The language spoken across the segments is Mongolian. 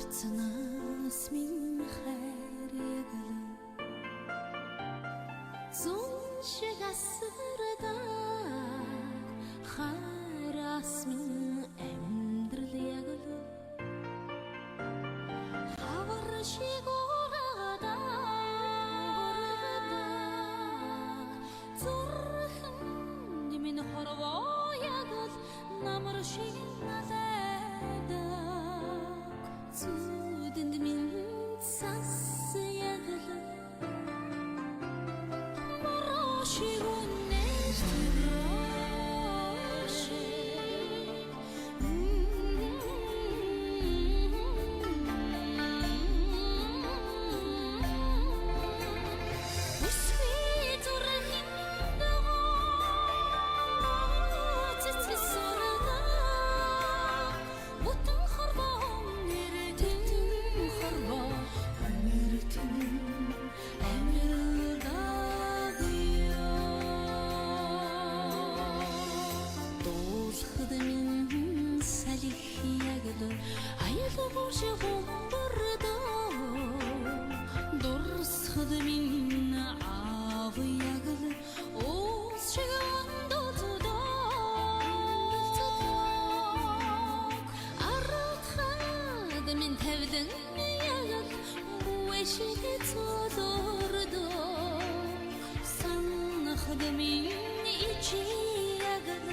Хацнаас минь хайр яг л зун шиг асгардаг, хараас минь амьдрал яг л хавар шиг угадаг, зүрхэнд минь хорвоо яг л намар шиг налайдаг, зүудэнд минь цас яг л бороо шиг үнэш шиг. Бүсгүй зүрхэнд цэцэг сурдаг, бүтэн хорвоо нэртэн хорвоо нэртэн амьдралдаг ёо. Дуулахад минь салхи яг л аялгау шиг хумбардаг, дурсахад минь аав яг л уус шиг ондолдог, аратхад минь тавилан яг л бүү шиг цолордог, санахад минь ичи яг л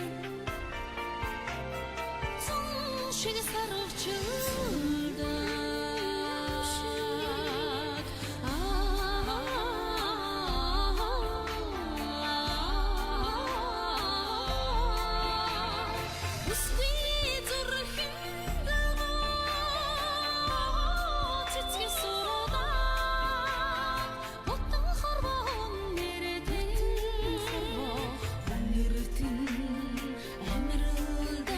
зун шиг сарвчилдаг. Бүсгүй зүрхэнд цэцэг сурдаг, бүтэн хорвоо нэртэн хорвоо нэртэн амьдралдаг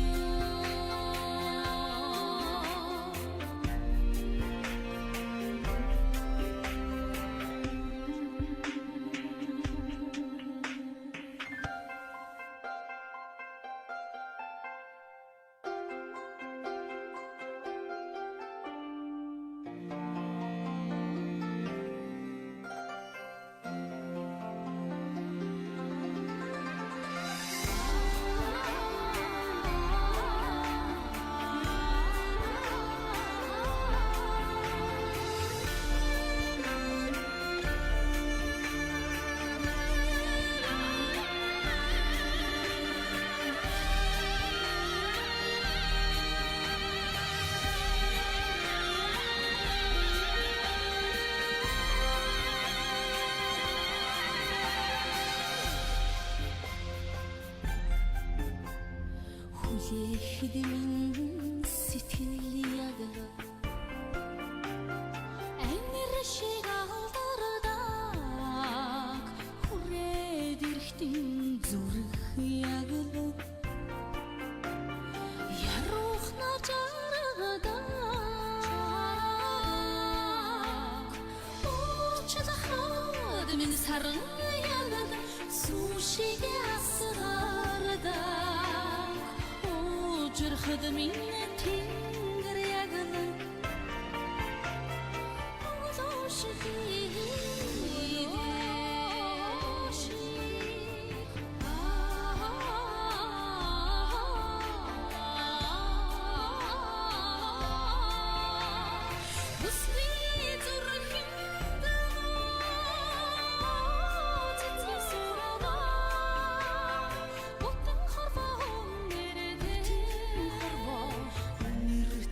ёо. Хүлээхэд минь сэтгэл яг л анир шиг алдардаг, хүрээд ирэхтэн зүрх яг л ярухнаар жаргадаг, уучлахад минь саран яг л сүү шиг асгардаг, уужрахад минь тэнгэр яг л өглөө шиг. Бүсгүй зүрхэнд цэцэг сурдаг, бүтэн хорвоо нэртэн хорвоо нэртэн.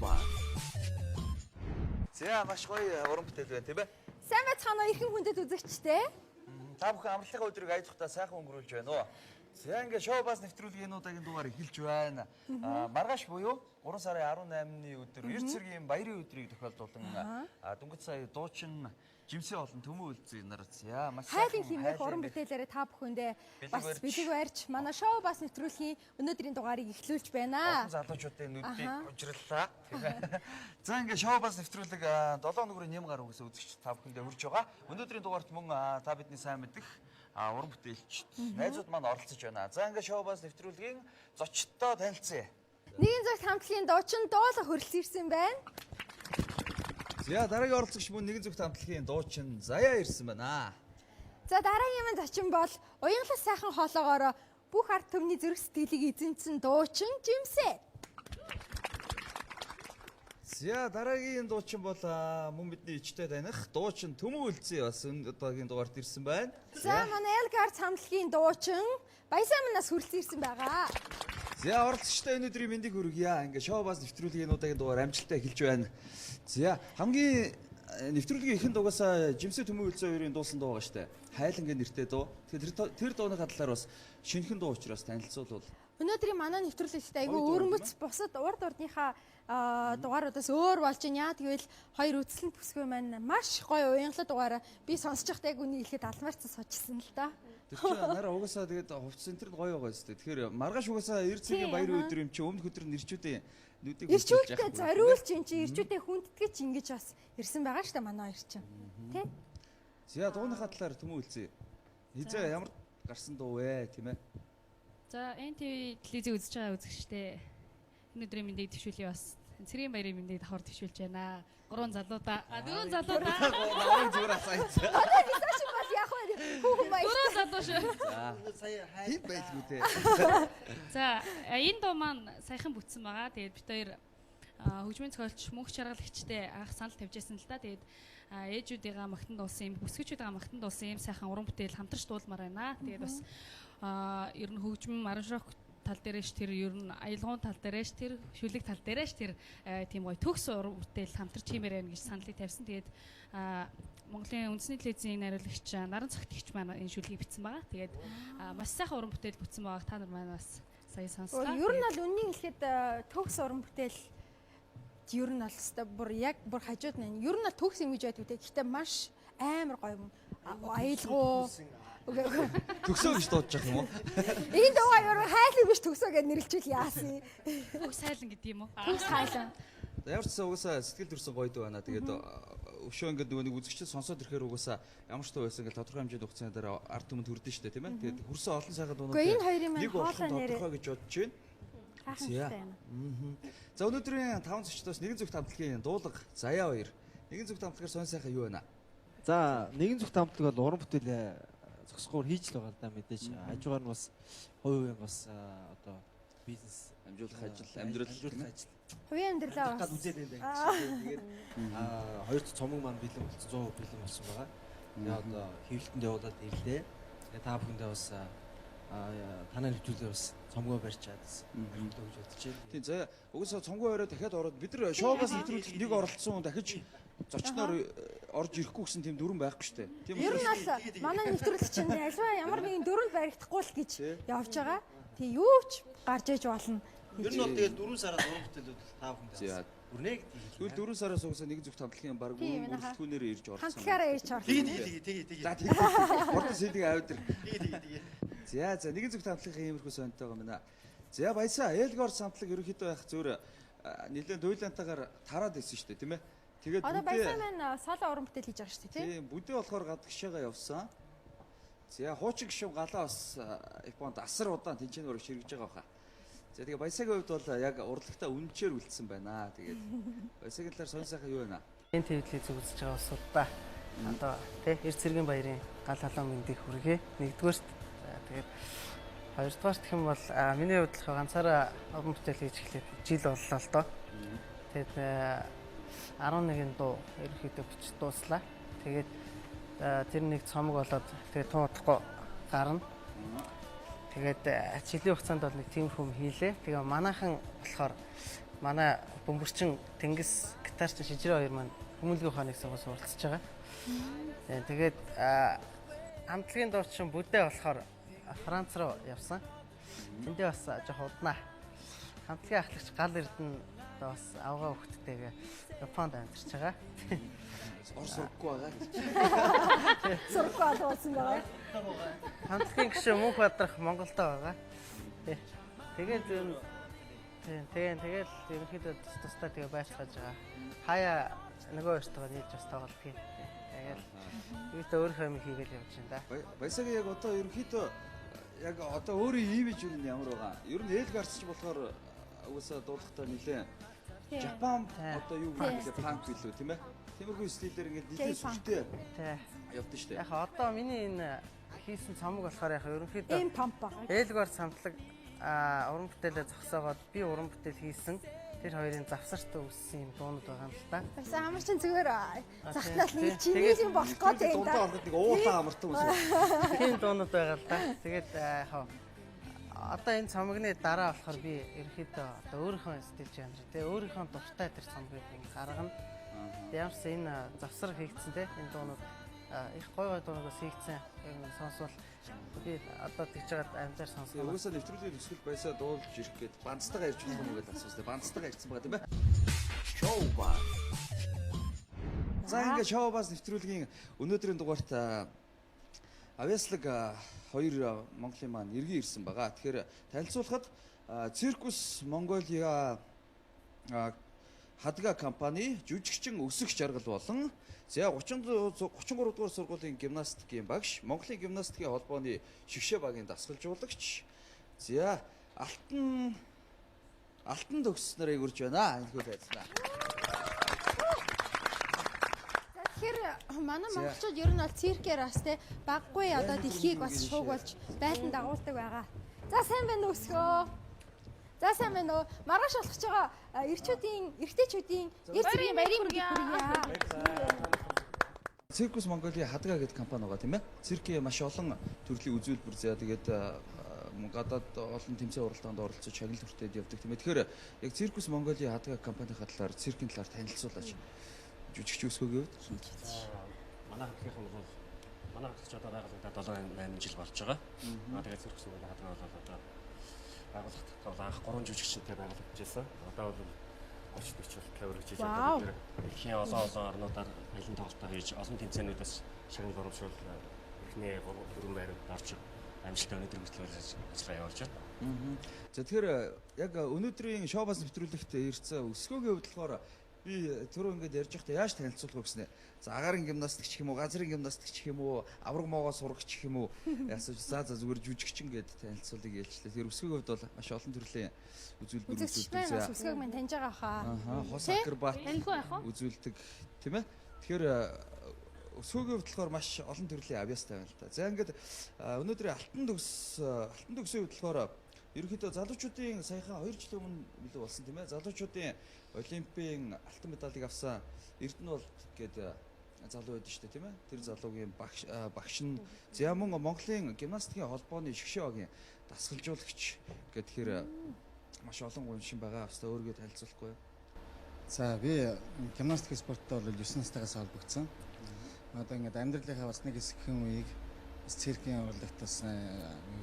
Шоу бас. За маш гоё уран бүтээл байна, тийм ээ. Сайн байцгаана уу, эрхэм хүндэт үзэгчдээ. Та бүхэн амралтын өдрийг ая тухтай сайхан өнгөрүүлж байна уу? За, ингээ шоу бас нэвтрүүлгийн энэ удаагийн дугаар эхэлж байна. Маргааш буюу 3 сарын 18-ны өдөр эрт цэргийн баярын өдрийг тохиолдуулан дөнгөж сая дуучин Жимсээ болон Төмөн үлзий нар за маш Хайлын хэмээх уран бүтээлээрээ та бүхэндээ бас бэлэг барьж манай шоу бас нэвтрүүлгийн өнөөдрийн дугаарыг эхлүүлж байна. Олон залуучуудын нүдийг хужирлаа. За, ингээ шоу бас нэвтрүүлэг 7 өнөрийн нэм гар үгээс үзэгч та бүхэндээ хүрж байгаа. Өнөөдрийн дугаарт мөн та бидний сайн мэдэх уран бүтээлчд, найзууд маань оролцож байна. За, ингээ шоу бас нэвтрүүлгийн зочдтой танилцъя. Нэгэн зөвхт хамтлагийн дуучин Дуулах хүрэлцэн ирсэн байна. За, дараагийн оролцогч мөн нэгэн зөвхт хамтлагийн дуучин Заяа ирсэн байна. За, дараагийн маань зочин бол уянгалас сайхан хоолоогоор бүх ард түмний зүрх сэтгэлийг эзэмсэн дуучин Жимсээ. За, дараагийн дуучин бол мөн бидний ичтэй таних дуучин Төмөн Үлзий бас энэ удаагийн дугаарт ирсэн байна. За, манай Элгард хамтлагийн дуучин Баясаа манаас хүрэлцэн ирсэн байгаа. За, оролцогчтой өнөөдрийн мэндийг хүргье. Ингээ шоу бас нэвтрүүлгийн энэ удаагийн дугаар амжилттай эхэлж байна. За, хамгийн нэвтрүүлгийн эхэнд угаасаа Жимсээ Төмөн Үлзий хоёрын дуусан дуу байгаа штэ. Хайлангийн нэртэй дуу. Тэгэхээр тэр дууны талаар бас шинэхэн дуу учраас танилцуулбал. Өнөөдрийн манай нэвтрүүлэгт айгүй өвөрмөц бусад урд урдынхаа дугааруудаас өөр болж байна. Яа гэвэл хоёр үзэсгэлэн бүсгүй маань маш гоё уянгалаг дугаараа би сонсож байхдаа яг үнийг хэлэхэд алмаарцсан суучсан л да. Тэр чинь нараа угаасаа тэгээд хувцас энэ төр гоё байгаа зү. Тэгэхээр маргааш угаасаа эрт цэгийн баярын өдөр юм чи өмнөх өдөр нь ирчүүдийн нүдийг Ирчүүдтэй зориулж ин чи ирчүүдээ хүндэтгэж ингэж бас ирсэн байгаа шүү дээ манай хоёр чинь. Тэ? За, дууныхаа талаар Төмөн Үлзий. Хизээ ямар гарсан дуу вэ, тийм ээ? За, NTV телевизийг үзэж байгаа үзэгчдээ энэ өдрийн мэндийг төвшүүлье, бас цэргийн баярын мэндийг давхар төвшүүлж байна. Гурван залуудаа, дөрвөн залуудаа. Намайг зүгээр асаацсан. Одоо бисаа чи бол яг вэ хүүхэн баяр. Дөрвөн залуу шүү. За, тийм байлгүй те. За, энэ дуу маань саяхан бүтсэн байгаа. Тэгээд бид хоёр хөгжмийн зохиолч мөнх чаргалагчтай анх санал тавьж байсан л да. Тэгээд ээжүүдийнхаа магтан дуулсан юм, бүсгүүчүүдийнхаа магтан дуулсан юм сайхан уран бүтээл хамтарч дуулмаар байна. Тэгээд бас ер нь хөгжим аранжировк тал дээрээш тэр ер нь аялгуун тал дээрээш тэр шүлэг тал дээрээш тэр тийм гоё төгс уран бүтээл хамтарч хиймээр байна гэж саналыг тавьсан. Тэгээд Монголын үндэсний телевизийн найруулагч Наран цогтгч маань энэ шүлгийг бичсэн байгаа. Тэгээд маш сайхан уран бүтээл бүтсэн байгааг та нар маань бас сая сонслоо. Ер нь бол үннийг хэлэхэд төгс уран бүтээл ер нь бол өстой бүр яг бүр хажууд нь ер нь бол төгс юм гэж байдаг те. Гэхдээ маш амар гоё юм. Аялгуу. Төгсөө гэж дуудаж байгаа юм уу? Энэ дуугаа ер нь хайлан биш төгсөө гэж нэрлэчихвэл яасан юм. Төгс хайлан гэдэг юм уу? Төгс хайлан. Ямар ч гэсэн угаасаа сэтгэл төрсэн гоё дуу байна. Тэгээд өшөө ингээд нөгөө нэг үзэгчд сонсоод ирэхээр угаасаа ямар ч дуу байсан ингээд тодорхой хэмжээнд хугацааны дараа ард түмэнд хүрдэн шүү дээ, тийм ээ. Тэгээд хүрсэн олон сайхан дуунууд Үгүй, энэ хоёрын маань нэг болох нь хоолой нэрээ. тодорхой гэж бодож байна. Гайхамшигтай юм. За, өнөөдрийн таван зочдоос нэгэн зөвхт хамтлагийн дуулга Заяа хоёр. Нэгэн зөвхт хамтлагаар сонь сайхан юу байна? За, нэгэн зөвхт хамтлаг бол уран бүтээл зогсохоор хийж л байгаа л да мэдээж. Хажуугаар нь бас хувийн бас одоо бизнес амжуулах ажил, амьдрал амжуулах ажил. Хувийн амьдралаа гад бас үзээд байна гэж. Тэгээд хоёр дахь цомог маань бэлэн болсон, 100% бэлэн болсон байгаа. Тэгээд одоо хэвлэлтэнд явуулаад ирлээ. Тэгээд та бүхэндээ бас танай нэвтрүүлгээр бас цомгоо барьчаад бас баримтлаа гэж бодож байна. Тийм, заяа угаасаа цонгоо орой дахиад ороод бид нар шоугаас нэвтрүүлэгт нэг оролцсон хүн дахиж зочноор орж ирэхгүй гэсэн тийм дүрэн байхгүй шүү дээ. Тийм Ер нь учраас бол манай нэвтрүүлэг чинь альва ямар нэгэн дөрөнд баригдахгүй л гэж явж байгаа. Тэг юу ч гарч иж болно. Ер нь бол тэгээд 4 сараас уран бүтээлүүд та бүхэндээ За. бас хүрнэ гэдгийг Тэгвэл 4 сараас угаасаа нэгэн зөвхт хамтлагийн баг Тийм, энэ бүрэлдэхүүнээр ирж орсон. Хамтлагаараа ирж орсон. Тэгээ тэгээ тэгээ тэгээ За, тийм. Хурдан сэдийг авдир. тэгээ тэгээ тэгээ. За, за, нэгэн зөвхт хамтлагийн иймэрхүү сонтойгоо байна. За, баясаа Элгор самтлаг ерөнхийдөө байх зүгээр нэлээд дуйлантайгаар тараад ирсэн шүү дээ, тийм ээ. Тэгээд Одоо баясаа маань соло уран бүтээл хийж байгаа шүү дээ, тийм. Тийм, бүдээ болохоор гадагшаага явсан. За, хуучин гишүүн галаа бас Японд асар удаан тэнцэн ураг ширгэж байгаа баха. За, тэгээ баясагийн хувьд бол яг урлагтаа үнчээр үлдсэн байна. Тэгээд баясагийн талаар сонь сайхан юу байна? Энэ телевизийг үзэж байгаа улсуудаа одоо тий эрт цэргийн баярын гал халуун мэндийг хүргэе. Нэгдүгээрт, за, тэгээд хоёрдугаарт гэх юм бол миний хувьд болохоор ганцаараа уран бүтээл хийж эхлээд жил боллоо л доо. Тэгээд 11 дуу ерөнхийдөө бичиж дууслаа. Тэгээд тэр нэг цомог болоод тэгээд тун удахгүй гарна. Тэгээд жилийн хугацаанд бол нэг тиймэрхүү юм хийлээ. Тэгээ манайхан болохоор Манай бөмбөрчин Тэнгис гитарчин Шижирээ хоёр маань хүмүүлгийн ухааныг сонгос суралцж байгаа. Тэгээд хамтлагийн дуучин Бүдэ болохоор Франц руу явсан. Тэндээ бас жоох уднаа. Хамтлагийн ахлагч Гал Эрдэнэ одоо бас авгаа хөхттэйгээ Японд амьдарч байгаа. Ор сургахгүй байгаа гэж. Сургахгүй алуулсан байгаа. Хамтлагийн гишүүн Мөнх Бадрах Монголдо байгаа. Тэгээд юм тийм тэгэл ерөнхийдөө тус тусдаа тэгээ байцгааж байгаа. Хаяа нөгөө хоёртойгоо нийлж бас тоглолт хийн. Тэгэл юутай өөрийнхөө юм хийгээл явж байна да. Баясаг яг одоо ерөнхийдөө яг одоо өөрийн имиж юу нь ямар байгаа? Ер нь ээл гарч болохоор угаасаа дуулахтаа нэлээ Жапан одоо юу гэх вэ? Панк билүү тийм ээ? Тиймэрхүү стилээр ингээд нэлээ сүртэй явдсан шүү дээ. Яг одоо миний энэ хийсэн цомог болохоор яг ерөнхийдөө ийм памп байгаа. Элгвар самтлаг уран бүтээлээ зогсоогоод би уран бүтээл хийсэн. Тэр хоёрын завсарт үүссэн юм дуунууд байгаа юм л та. Бас амар чин зүгээр захтнал нэг чиний юм болох гээд байна. Дундаа ороход нэг уулаа амартан үсэн. Тийм дуунууд байгаа л да. Тэгээд яг одоо энэ цомгны дараа болохоор би ерөнхийдөө одоо өөрийнхөө стил жанр тий өөрийнхөө дуртай тэр цомгийг гаргана. Ямар ч энэ завсар хийгдсэн тий энэ дуунууд их гой гой дуунууд бас хийгдсэн. Ер нь сонсвол би одоо тэгж жагаад амжаар сонсгоо. Угаасаа нэвтрүүлгийн төсөл байсаа дуулж ирэх гээд банцтайгаа ирж болох юм уу гэдээ асуусан. Банцтайгаа ирсэн байгаа тийм ээ. Шоу ба. За ингээд шоу бас нэвтрүүлгийн өнөөдрийн дугаарт авьяаслаг хоёр Монголын маань эргэн ирсэн байгаа. Тэгэхээр танилцуулахад Циркус Монголиа Хадга компани жүжигчин Өсөх Жаргал болон за 33 дугаар сургуулийн гимнастикийн багш, Монголын гимнастикийн холбооны шигшээ багийн дасгалжуулагч за Алтан төгс нарыг үрж байна. Энэхүү тайлбарна. Тэгэхээр манай монголчууд ер нь бол циркээр бас те баггүй одоо дэлхийг бас шуугуулж байлдан дагуулдаг байгаа. За сайн байна уу өсгөө. За сайн байна уу. Маргааш болох ч байгаа эрчүүдийн, эрэгтэйчүүдийн эр зэргийн баярын мэндийг хүргье. Циркус Монголын Хадга гэдэг компани байгаа тийм ээ. Циркийн маш олон төрлийн үзүүлбэр заа тэгээд гадаад олон тэмцээн уралдаанд оролцож шагнал хүртээд явдаг тийм ээ. Тэгэхээр яг Циркус Монголын Хадга компанийн талаар циркийн талаар танилцуулаач. Жүжигч өсгөөгийн хувьд манай хамтлагийнхан бол манай хамтлагч одоо байгуулагдаад 7 8 жил болж байгаа. Тэгээд Циркус Монголын Хадга бол одоо байгуулагдах бол анх 3 жүжигчтэй байгуулагдчихсан. Одоо бол 30 40 хүртэл өргөжиж одоо бид дэлхийн олон олон орнуудаар аялан тоглолтоо хийж олон тэмцээнүүдээс шагнал урамшуул эхний 3 4 байранд орж амжилттай өнөөдөр хүртэл ажиллагаа явуулж байна. За тэгэхээр яг өнөөдрийн шоу бас нэвтрүүлэгт ирсэн өсгөөгийн хувьд болохоор би түрүү ингээд ярьж байхдаа яаж танилцуулах вэ гэснэ. За агарын гимнастикч гэх юм уу, газрын гимнастикч гэх юм уу, авраг моогоо сурагч гэх юм уу асууж за зүгээр жүжигчин гэд танилцуулъя гэлжлээ. Тэр өсгөөгийн хувьд бол маш олон төрлийн үзүүлбэр үзүүлдэг. Бас өсгөөг минь таньж байгаа хаа. Хос акробат үзүүлдэг тийм ээ. Тэгэхээр өсгөөгийн хувьд болохоор маш олон төрлийн авьяастай байна л да. За ингээд өнөөдрийн алтан төгсийн хувьд болохоор ерөнхийдөө залуучуудын саяхан 2 жилийн өмнө билүү болсон тийм ээ. Залуучуудын олимпийн алтан медалийг авсан Эрдэнэ болд гэдэг залуу байдаг шүү дээ тийм ээ. Тэр залуугийн багш нь за мөн Монголын гимнастикийн холбооны шгшээ багийн дасгалжуулагч гэхээр маш олон гуншин байгаа. Баста өөрийгөө танилцуулахгүй юу? За би гимнастик спорттой бол 9 настайгаас холбогдсон. Одоо ингээд амьдралынхаа бас нэг хэсэгхэн үеийг бас циркийн урлагт бас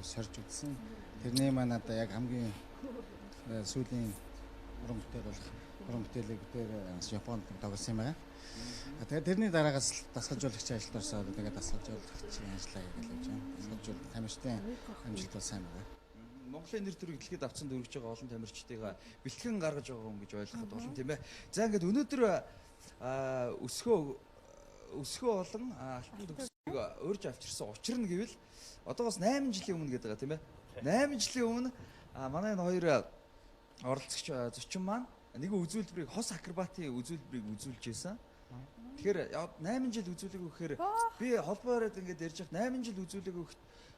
сорж үзсэн. Тэрний маань одоо яг хамгийн сүүлийн уран бүтээл болох уран бүтээлийг дээр Японд тоглосон юм байна. Тэгээд тэрний дараагаас дасгалжуулагчийн ажилд орсоо. Тэгээд дасгалжуулагчийн ажлаа хийгээл явж байна. Дасгалжуул тамирчдын амжилт бол сайн байна. Монголын нэр төрийг дэлхийд авцсан дөрвөж байгаа олон тамирчдыг бэлтгэн гаргаж байгаа хүн гэж ойлгоход болно тийм ээ. За ингээд өнөөдөр өсгөө болон алтан төгсгийг урьж авчирсан учир нь гэвэл одоогоос 8 жилийн өмнө гэдэг байгаа тийм ээ. 8 жилийн өмнө манай энэ хоёр оролцогч зочин маань нэгэн үзүүлбэрийг хос акробатын үзүүлбэрийг үзүүлж байсан. Тэгэхээр 8 жил үзүүлээгүй гэхээр би холбоо яриад ингээд ярьж байхад 8 жил үзүүлээгүй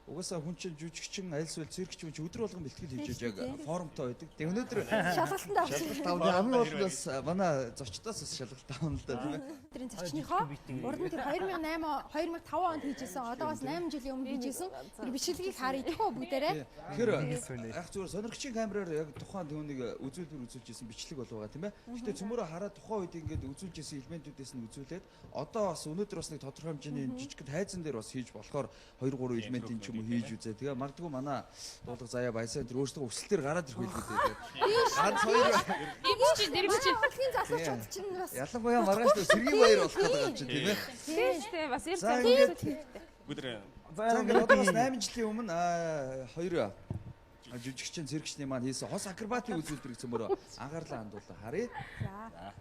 Угаасаа хүн чинь жүжигчин, аль эсвэл циркч хүн чинь өдөр болгон бэлтгэл хийж яг формтой байдаг. Тэгээ өнөөдөр Шалгалтанд авсан. Шалгалт авна. Хамгийн гол нь бас манай зочдоос бас шалгалт авна л да, тийм ээ. Тэрийн зочныхоо урд нь тэр 2008 2005 онд хийжсэн. Одоо бас 8 жилийн өмнө хийжсэн. Тэр бичлэгийг харъя тэхөө бүгдээрээ. Тэгэхээр яг зүгээр сонирхчийн камераар яг тухайн түүнийг үзүүлбэр үзүүлж исэн бичлэг бол байгаа, тийм ээ. Гэхдээ цөмөрөө хараад тухайн үед ингээд үзүүлж исэн элементүүдээс нь үзүүлээд одоо бас өнөөдөр бас нэг тодорхой хэмжээний жижиг тайзан дээр бас хийж болохоор 2 3 элементийн ч юм уу хийж үзээ. Тэгээ магадгүй манай дуулга заяа баясаа энэ өөрсдөө өсөлтөөр гараад ирэх байлгүй дээ. Ганц хоёр Дэрвч дэрвч урлагийн залуучууд чинь бас ялангуяа маргааш сэргийн баяр болох гэдэг юм чинь, тийм ээ. Тийм шүү дээ. Бас За ингээд Бүгд За ингээд одоо бас 8 жилийн өмнө хоёр жүжигчин циркчний маань хийсэн хос акробатын үзүүлбэрийг цөмөрөө анхаарлаа хандуулан харъя. За.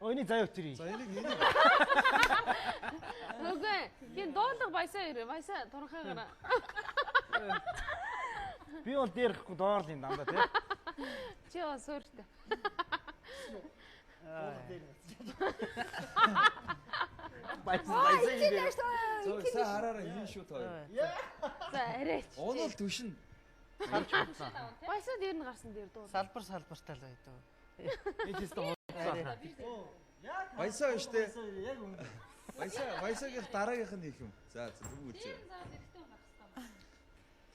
Өө энийг заяа өтөрий. За энийг энийг. Үгүй. Хин дуулга баясаа ирээ. Баясаа туранхай гараа. Би бол дээр ихгүй доор л юм дандаа тий. Чи бас өөртөө. Баясаа баясаа дээр. Зөв сайн хараарай хийн шүү та хоёр. За арайч. Уунал түшин. Харж бодсон. Баясаа дээр нь гарсан дээр дуу. Салбар салбартай л байдаг. Энэ ч өстө хуудсан. Баясаа биш үү? Яг үнэ. Баясаа баясаагийнх дараагийнх нь хийх юм. За за зүг үзье.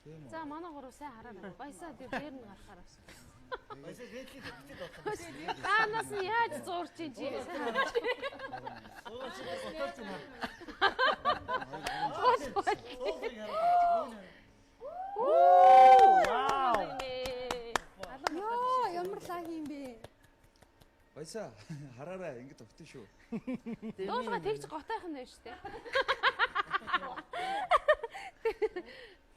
Тийм үү. За манай гурав сайн хараарай. Баясаа дээр дээр нь гарахаар бас. Баясаа дээдлийн төвчөд болсон. Даанаас нь яаж зуурч ин чи сайн хараач. Уугаа чи готолж юм. Вау. Йоо, ямар лаг юм бэ? Баясаа хараарай ингэж өгтөн шүү. Дуулга тэгж готойх нь байна шүү дээ.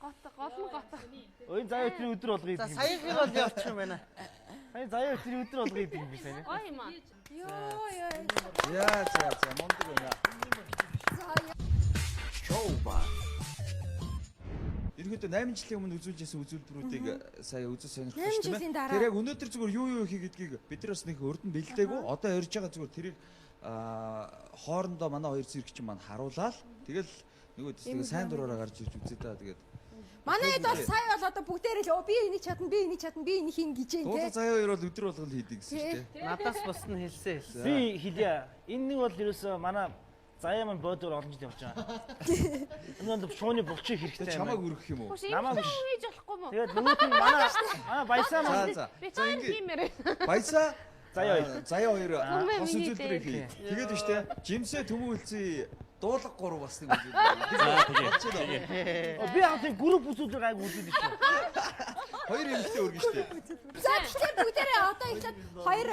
Гот гол нь готох. Өө энэ заяа өтрийн өдөр болгоё За гэдэг юм. саяхыг бол явчих юм байна. Сая заяа өтрийн өдөр болгоё гэдэг юм биш ээ. Гоё юм аа. Йоо ёо. Яа за за мундаг байна. За Шоу ба. Ерөнхийдөө 8 жилийн өмнө үзүүлж исэн үзүүлбэрүүдийг сая үзэж сонирхлоо 8 шүү жилийн дээ. дараа. Тэр яг өнөөдөр зүгээр юу юу хий гэдгийг бид нар бас нэг урд нь бэлдээгүй. Одоо ярьж байгаа зүгээр тэрийг хоорондоо манай хоёр циркчин маань харуулаад тэгэл нөгөө тэгээ сайн дураараа гарч ирж үзье та тэгээд. Манай хэд бол сая бол одоо бүгдээрээ л би энийг чадна, би энийг чадна, би энийг хийн гэж юм Дуулга те. заяа хоёр бол өдөр болгон хийдэг гэсэн шүү дээ. Надаас бус нь хэлсэн хэлсэн. Би хэлье. Энэ нэг бол ерөөсөө манай заяа маань бодоор олон жил явж байгаа. Энэ бол шууны булчин хэрэгтэй Тэгээ юм. чамааг өргөх юм уу? Хүш ийм хийж болохгүй мó. Тэгээд нөгөөт нь манай манай баясаа За маань за. Би За таар ингэ хиймээр. баясаа Заяа хоёр. Заяа хоёр Түмээ хос миний үзүүлбэрийг дээр. хий. Тэгээд биш те. Жимсээ төмүүлцээ дуулга гурав бас нэг үзүүлбэр. За тэгээ. Би яг тийм групп үзүүлэг айг үзүүлдэг шүү. Хоёр эмэгтэй өргөн штэ. За тэгэхээр бүгдээрээ одоо эхлээд хоёр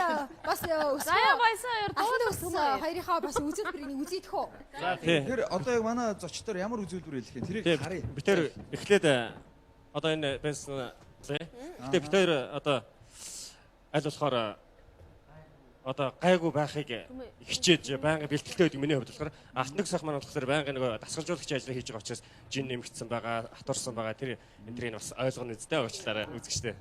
бас өсгөө. Заяа баясаа хоёр Алан дуулга өс хоёрынхаа бас үзүүлбэрийг нэг үзье тхөө. За Тэгэхээр одоо яг манай зочдоор ямар үзүүлбэр хэлэх юм тэрийг харъя. Би тэр эхлээд одоо энэ байсан тий. Гэтэ бид хоёр одоо аль болохоор одоо гайгүй байхыг хичээж байнга бэлтгэлтэй байдаг миний хувьд болохоор алтнаг сайх маань болохоор байнга нөгөө дасгалжуулагч ажлаа хийж байгаа учраас жин нэмэгдсэн байгаа, хатуурсан байгаа тэр энэ тэрийг бас ойлгоно үстэй уучлаарай үзэгчтэй.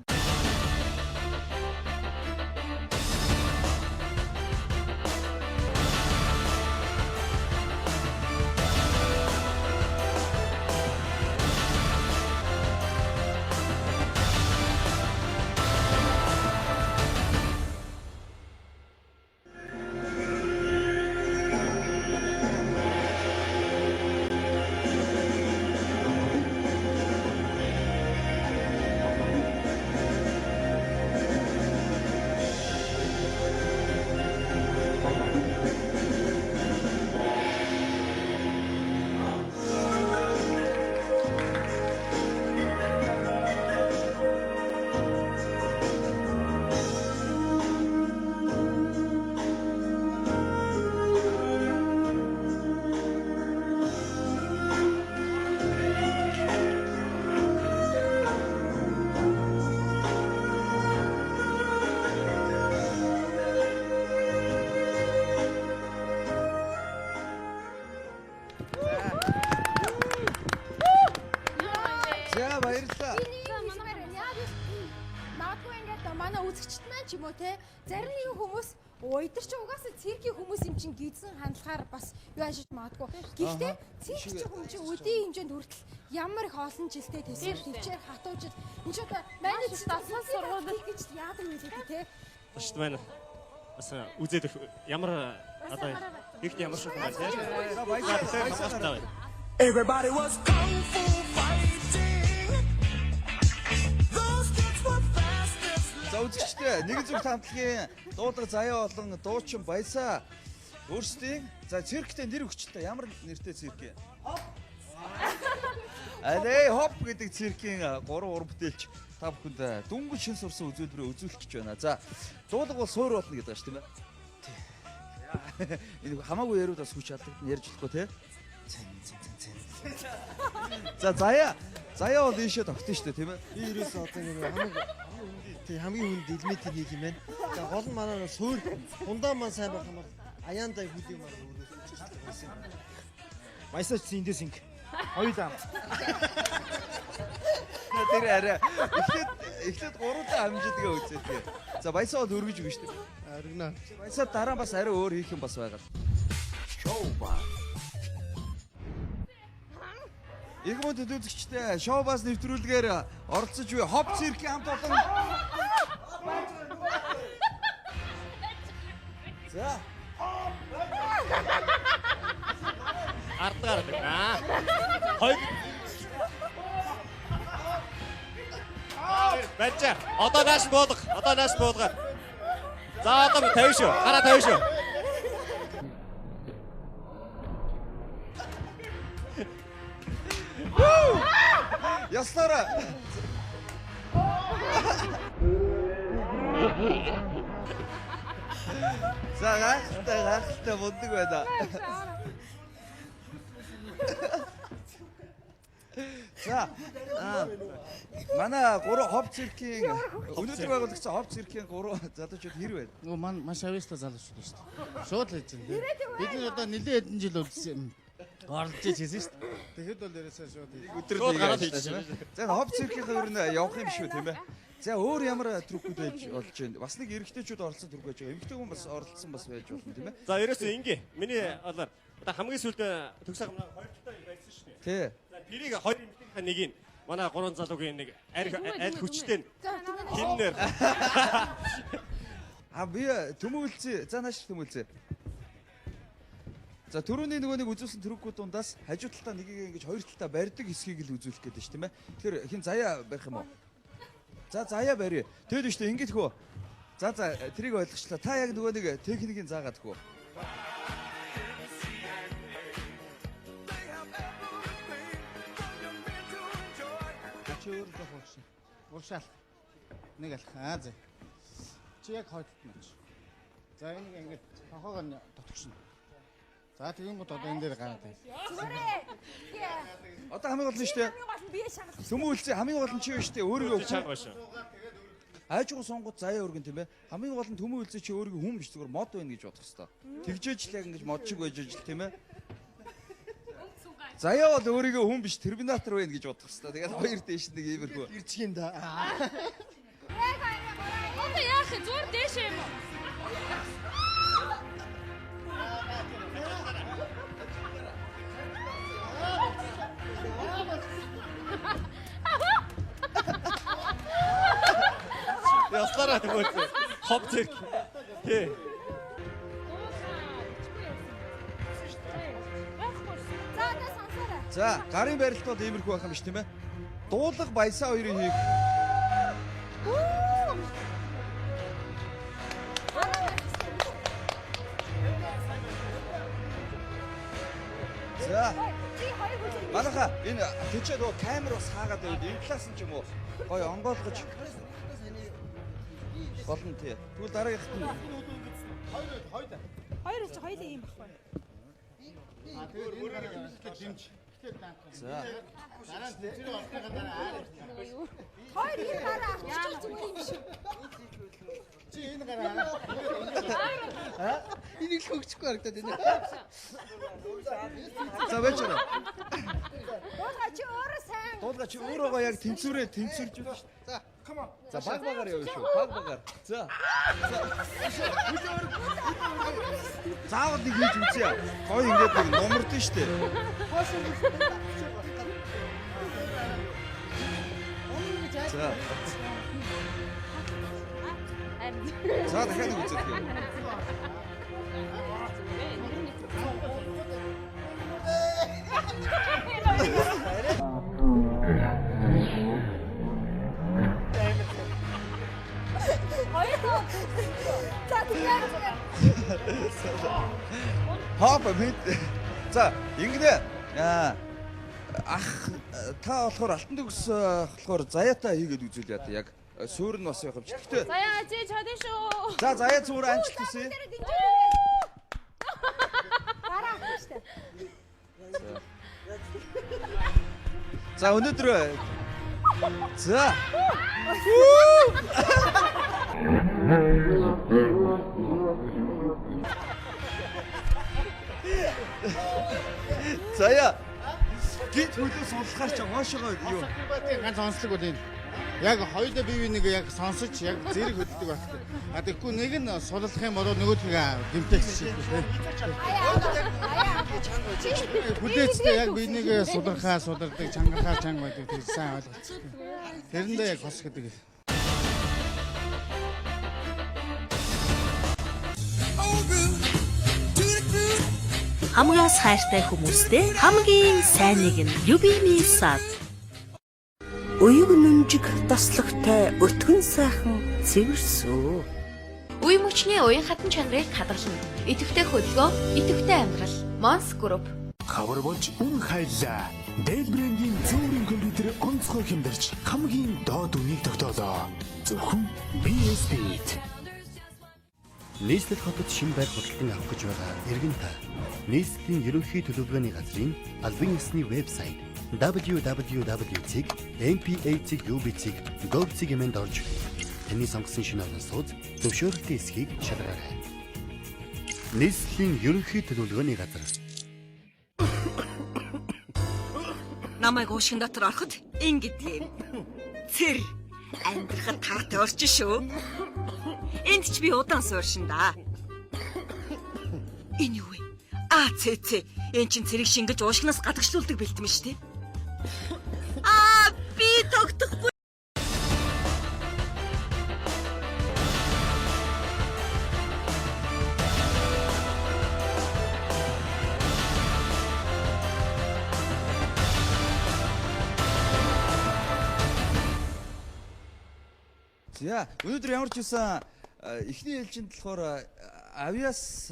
За баярлалаа. Би нэг юм хэлмээр байна. Яг магадгүй ингээд манай үзэгчд маань ч юм уу те зарим нэгэн хүмүүс ой тэр чинь угаасаа циркийн хүмүүс юм чинь гизэн хандлагаар бас юу ашиж магадгүй. Гэхдээ цирк чинь хүн чинь өдийн хэмжээнд хүртэл Ямар их олон жилтэй тэсвэр төвчээр хатуужил. Энд ч одоо манай Маш дасгал сургууль гэж яадаг вэ те. Ташд байна. Бас үзээд ямар одоо ихт ямар шиг байна те. За баярлалаа. Everybody was kung fu fighting. Those kids were fast as За үзэгчдээ нэгэн зүгт хамтлагийн дуудлага заяа болон дуучин Баясаа өөрсдийн за цирктэй нэр өгчтэй ямар нэртэй цирк юм? Алей хоп гэдэг циркийн гурван уран бүтээлч та бүхэнд дөнгөж шин сурсан үзүүлбэрээ үзүүлэх гэж байна. За дуудлага бол суур болно гэдэг байна шүү тийм ээ. Энэ хамаагүй яриуд бас хүч алдагдана ярьж болохгүй тий. Цэн цэн цэн цэн. За заяа заяа бол ийшээ тогтсон шүү дээ тийм ээ. Би ерөөсөө одоо ингэ хамгийн тий хамгийн хүнд элементийг хийх юм байна. За гол нь манай суур хундаа маань сайн байх юм бол аяандаа хүлээн маань өөрөөс хүчтэй байсан юм. Баясаач эндээс ингэ. Хоёулаа. Тэр арай эхлээд эхлээд гуруулаа амжидгаа үзээ тий. За баясаа бол өргөж өгнө шүү дээ. Өргөнө. Баясаа дараа бас арай өөр хийх юм бас байгаа. Шоу бар. Их мөндөд үзэгчтэй шоу бас нэвтрүүлгээр оролцож буй хоп циркийн хамт олон. За Ардгаар аа. Хоёр Бачаа. Одоо нааш буулга. Одоо нааш буулга. За одоо 50 шүү. Гараа 50 шүү. Яслаараа. За гайхалтай гайхалтай мундаг байна. За манай гурван хоп циркийн өнөөдөр байгуулагдсан хоп циркийн гурван залуучууд хэр байна? Нөгөө ман маш авьяастай залуучууд шүү дээ. Шууд л хийж байна. Бид нар одоо нэлээд хэдэн жил үлдсэн юм. Оролцож хийсэн шүү дээ. Тэгэхэд бол ерөөсөө шууд Өдөр Шууд нэг гараад ажиллаа, хийчихсэн. тийм ээ. За энэ хоп циркийн ер нь явах юм шүү тийм ээ. За өөр ямар трюкүүд байж болж байна? Бас нэг эрэгтэйчүүд оролцсон трюк байж байгаа. Эмэгтэй хүн бас оролцсон бас байж болно тийм ээ. За ерөөсөө ингээ. Миний болоор одоо хамгийн сүүлд төгс агмаа хоёр талтай байсан шүү дээ. Тий. За тэрийг хоёр эмэгтэйнийхээ нэг нь манай гурван залуугийн нэг арь аль хүчтэй нь За түмэн хиннэр А би төмөөлцөө. За нааш төмөөлцөө. За түрүүний нөгөө нэг үзүүлсэн трюкүүд дундаас хажуу талдаа нэгийг ингэж хоёр талдаа барьдаг хэсгийг л үзүүлэх гэдэг шүү тийм ээ. Тэгэхээр хин заяа барих юм уу? За заяа барь. Тэгэд шүү дээ ингэж хөө. За за тэрийг ойлгочлаа. Та яг нөгөө нэг техникийг заагаад хөө. Чи өөр жоох урагш. Урагшаал. Нэг алх. Аа зэ. Чи яг хойдолт нь очи. За энийг ингэж тохоогоо нь дотгошно. За тэгин гот одоо энэ дээр гараад байна. Зүгээрээ. Одоо хамгийн гол нь шүү дээ. Хамгийн гол нь бие шагалах. Төмөөлцөө хамгийн гол нь чи юу шүү дээ. Өөрийгөө чанга байна шүү. Аажгүй сунгууд заяа өргөн тийм ээ. Хамгийн гол нь төмөөлцөө чи өөрийгөө хүн биш зүгээр мод байна гэж бодох хэвээр. Тэгжээж л яг ингэж мод шиг байж ижил тийм ээ. Заяа бол өөрийгөө хүн биш терминатор байна гэж бодох хэвээр. Тэгээд хоёр дээш нэг иймэрхүү. Ирчих юм да. Одоо яах вэ? Зүгээр дээшээ юм уу? Яслаараа төгөөцөө. Хоп цирк. Тий. За одоо сонсоорой. За гарын барилт бол иймэрхүү байх юм биш тийм ээ. Дуулах баясаа хоёрын хийх. За Чи хоёр хүлээ. манайха энэ тэчээ нөгөө камер бас хаагаад байвал энэ талаас нь ч юм уу гоё онгойлгож болно тий. Тэгвэл дараагийнхт нь Хоёр ч хоёулаа юм баггүй. Аа тэгээд энэ гараа эхлээд дэмж. Эхлээд данк. За. Дараа нь тэр орсныхаа дараа аа. Хоёр энэ гараа авчиж зүгээр юм шиг. Чи энэ гараа. Энийг л хөгжихгүй харагдаад байна. За байж байгаа. Дуулга чи өөрөө сайн. Дуулга чи өөрөөгөө яг тэнцвэрээ тэнцвэрж өгнө шүү. За, come on. За баг багаар явна шүү. Баг багаар. За. Заавал нэг хийж үзье. Гоё ингээд нэг нумардсан шүү дээ. За. За дахиад нэг үзүүлэх юм. За тэгэхээр Хоп мэд. За ингэнэ. Аа ах та болохоор алтан төгс болохоор заяатай хийгээд үзүүл яа яг суур нь бас явах юм чи. Гэхдээ Заяа чи чадна шүү. за заяа цуур амжилт хүсье. Гараа авах штэ. За өнөөдөр за Заяа гинт хөлөө суллахаар чи хоошоогоо юу Ганц онцлог бол энэ. Яг хоёулаа бие биенийг яг сонсож яг зэрэг хөдөлдөг байх. А тэгэхгүй нэг нь суллах юм бол нөгөөх нь гэмтэх шиг. Хүлээцтэй яг биенийг сулрахаа сулардаг, чангарахаа чанга байдаг тэр сайн ойлголцсон. Тэрэндээ яг хос гэдэг. Хамгаас хайртай хүмүүстэй хамгийн сайныг нь Любимый сад. Уяг нүнжиг тослогтой өтгөн сайхан цэвэр сүү. Үе мөчний уян хатан чанарыг хадгална. Идэвхтэй хөдөлгөөн, идэвхтэй амьдрал. Монс Group. Хавар болж үн хайлаа. Dell брендийн зөөрийн компьютер онцгой хямдарч хамгийн доод үнийг тогтоолоо. Зөвхөн BSB-д. Нийслэл хотод шинэ байр худалдан авах гэж байгаа иргэн та. Нийслэлийн ерөнхий төлөвлөгөөний газрын албан ёсны вебсайт www.mpa.ub.gov.mn-д орж таны сонгосон шинэ орон сууц зөвшөөрөлтийн эсхийг шалгаарай. Нийслэлийн ерөнхий төлөвлөгөөний газар. Намайг уушгин дотор ороход ингэдэг юм. Цэр амьдрахад таатай орчин шүү. Энд ч би удаан сууршин да. Энэ юу вэ? Аа цэ цэ. Эн чин цэрэг шингэж уушгинаас гадагшлуулдаг бэлтмэн шүү дээ. Аа би тогтохгүй. За өнөөдөр ямар ч байсан эхний ээлжинд болохоор авиас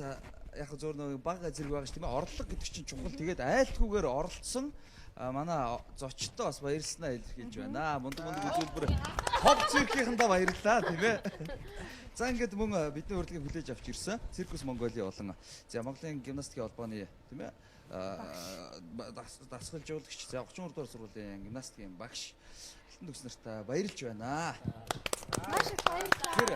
яг зөөр нэг баг зэрэг байгаа ш тийм ээ орлого гэдэг чинь чухал. Тэгээд айлтгүйгээр оролцсон манай зочдтой бас баярлалаа илэрхийлж байна. Мундаг мундаг үзүүлбэр топ циркийнхэндээ баярлалаа тийм ээ. За ингээд мөн бидний урилгыг хүлээж авч ирсэн Циркус Монголын болон за Монголын гимнастикийн холбооны тийм ээ дасгалжуулагч за 33 дугаар сургуулийн гимнастикийн багш Алтан төгс нартаа баярлж байна. Маш их баярлалаа.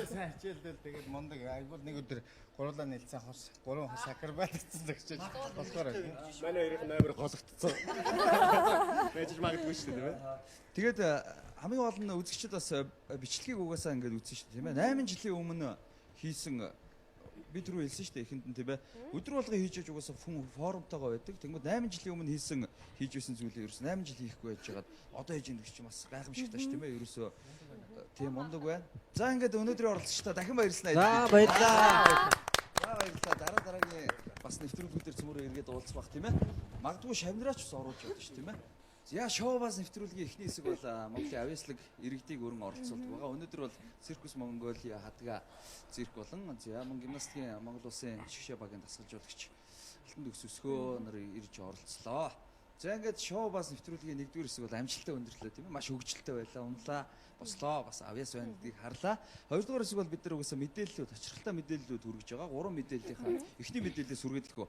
Сайн хичээлдэл тэгээд мундаг айгуул нэг өдөр гурлаа нэлсэн хос гурван хос акробат гэсэн зөгчөж болохоор Манай хоёрын амар гологдсон. Байж магадгүй шүү дээ тийм ээ. Тэгээд хамгийн гол нь үзэгчид бас бичлэгийг угаасаа ингээд үзсэн шүү дээ тийм ээ. 8 жилийн өмнө хийсэн би түрүү хэлсэн шүү дээ эхэнд нь тийм ээ. Өдөр болгон хийж яж угаасаа формтойгоо байдаг. Тэнгүүд 8 жилийн өмнө хийсэн хийж байсан зүйлээ ерөөс 8 жил хийхгүй байж байгаад одоо хийж ингэдэг чинь бас гайхамшигтай шүү тийм ээ. Ерөөсөө тийм мундаг байна. За ингээд өнөөдрийн оролцогчдоо дахин баярлалаа. За баярлалаа. За баярлалаа. Дараа дараагийн бас нэвтрүүлгүүдээр цөмөрөө эргээд уулзах бах тийм ээ. Магадгүй шавныраач бас оруулж явдаг шүү тийм ээ. За шоу баз нэвтрүүлгийн эхний хэсэг бол Монголын авьяаслаг иргэдийг өрн оролцуулдаг байгаа. Өнөөдөр бол Циркус Монголиа хадга цирк болон за мөн гимнастикийн Монгол улсын шигшээ багийн дасгалжуулагч Алтан төгс өсгөө нар ирж оролцлоо. За ингээд шоу баз нэвтрүүлгийн нэгдүгээр хэсэг бол амжилттай өндөрлөө тийм ээ. Маш хөгжилтэй байлаа, унлаа, бослоо, бас авьяас байна гэдгийг харлаа. Хоёрдугаар хэсэг бол бид нар угаасаа мэдээллүүд, тачирхалтай мэдээллүүд хүргэж байгаа. Гурван мэдээллийнхаа эхний мэдээлэлээ сүргэдлэхүү.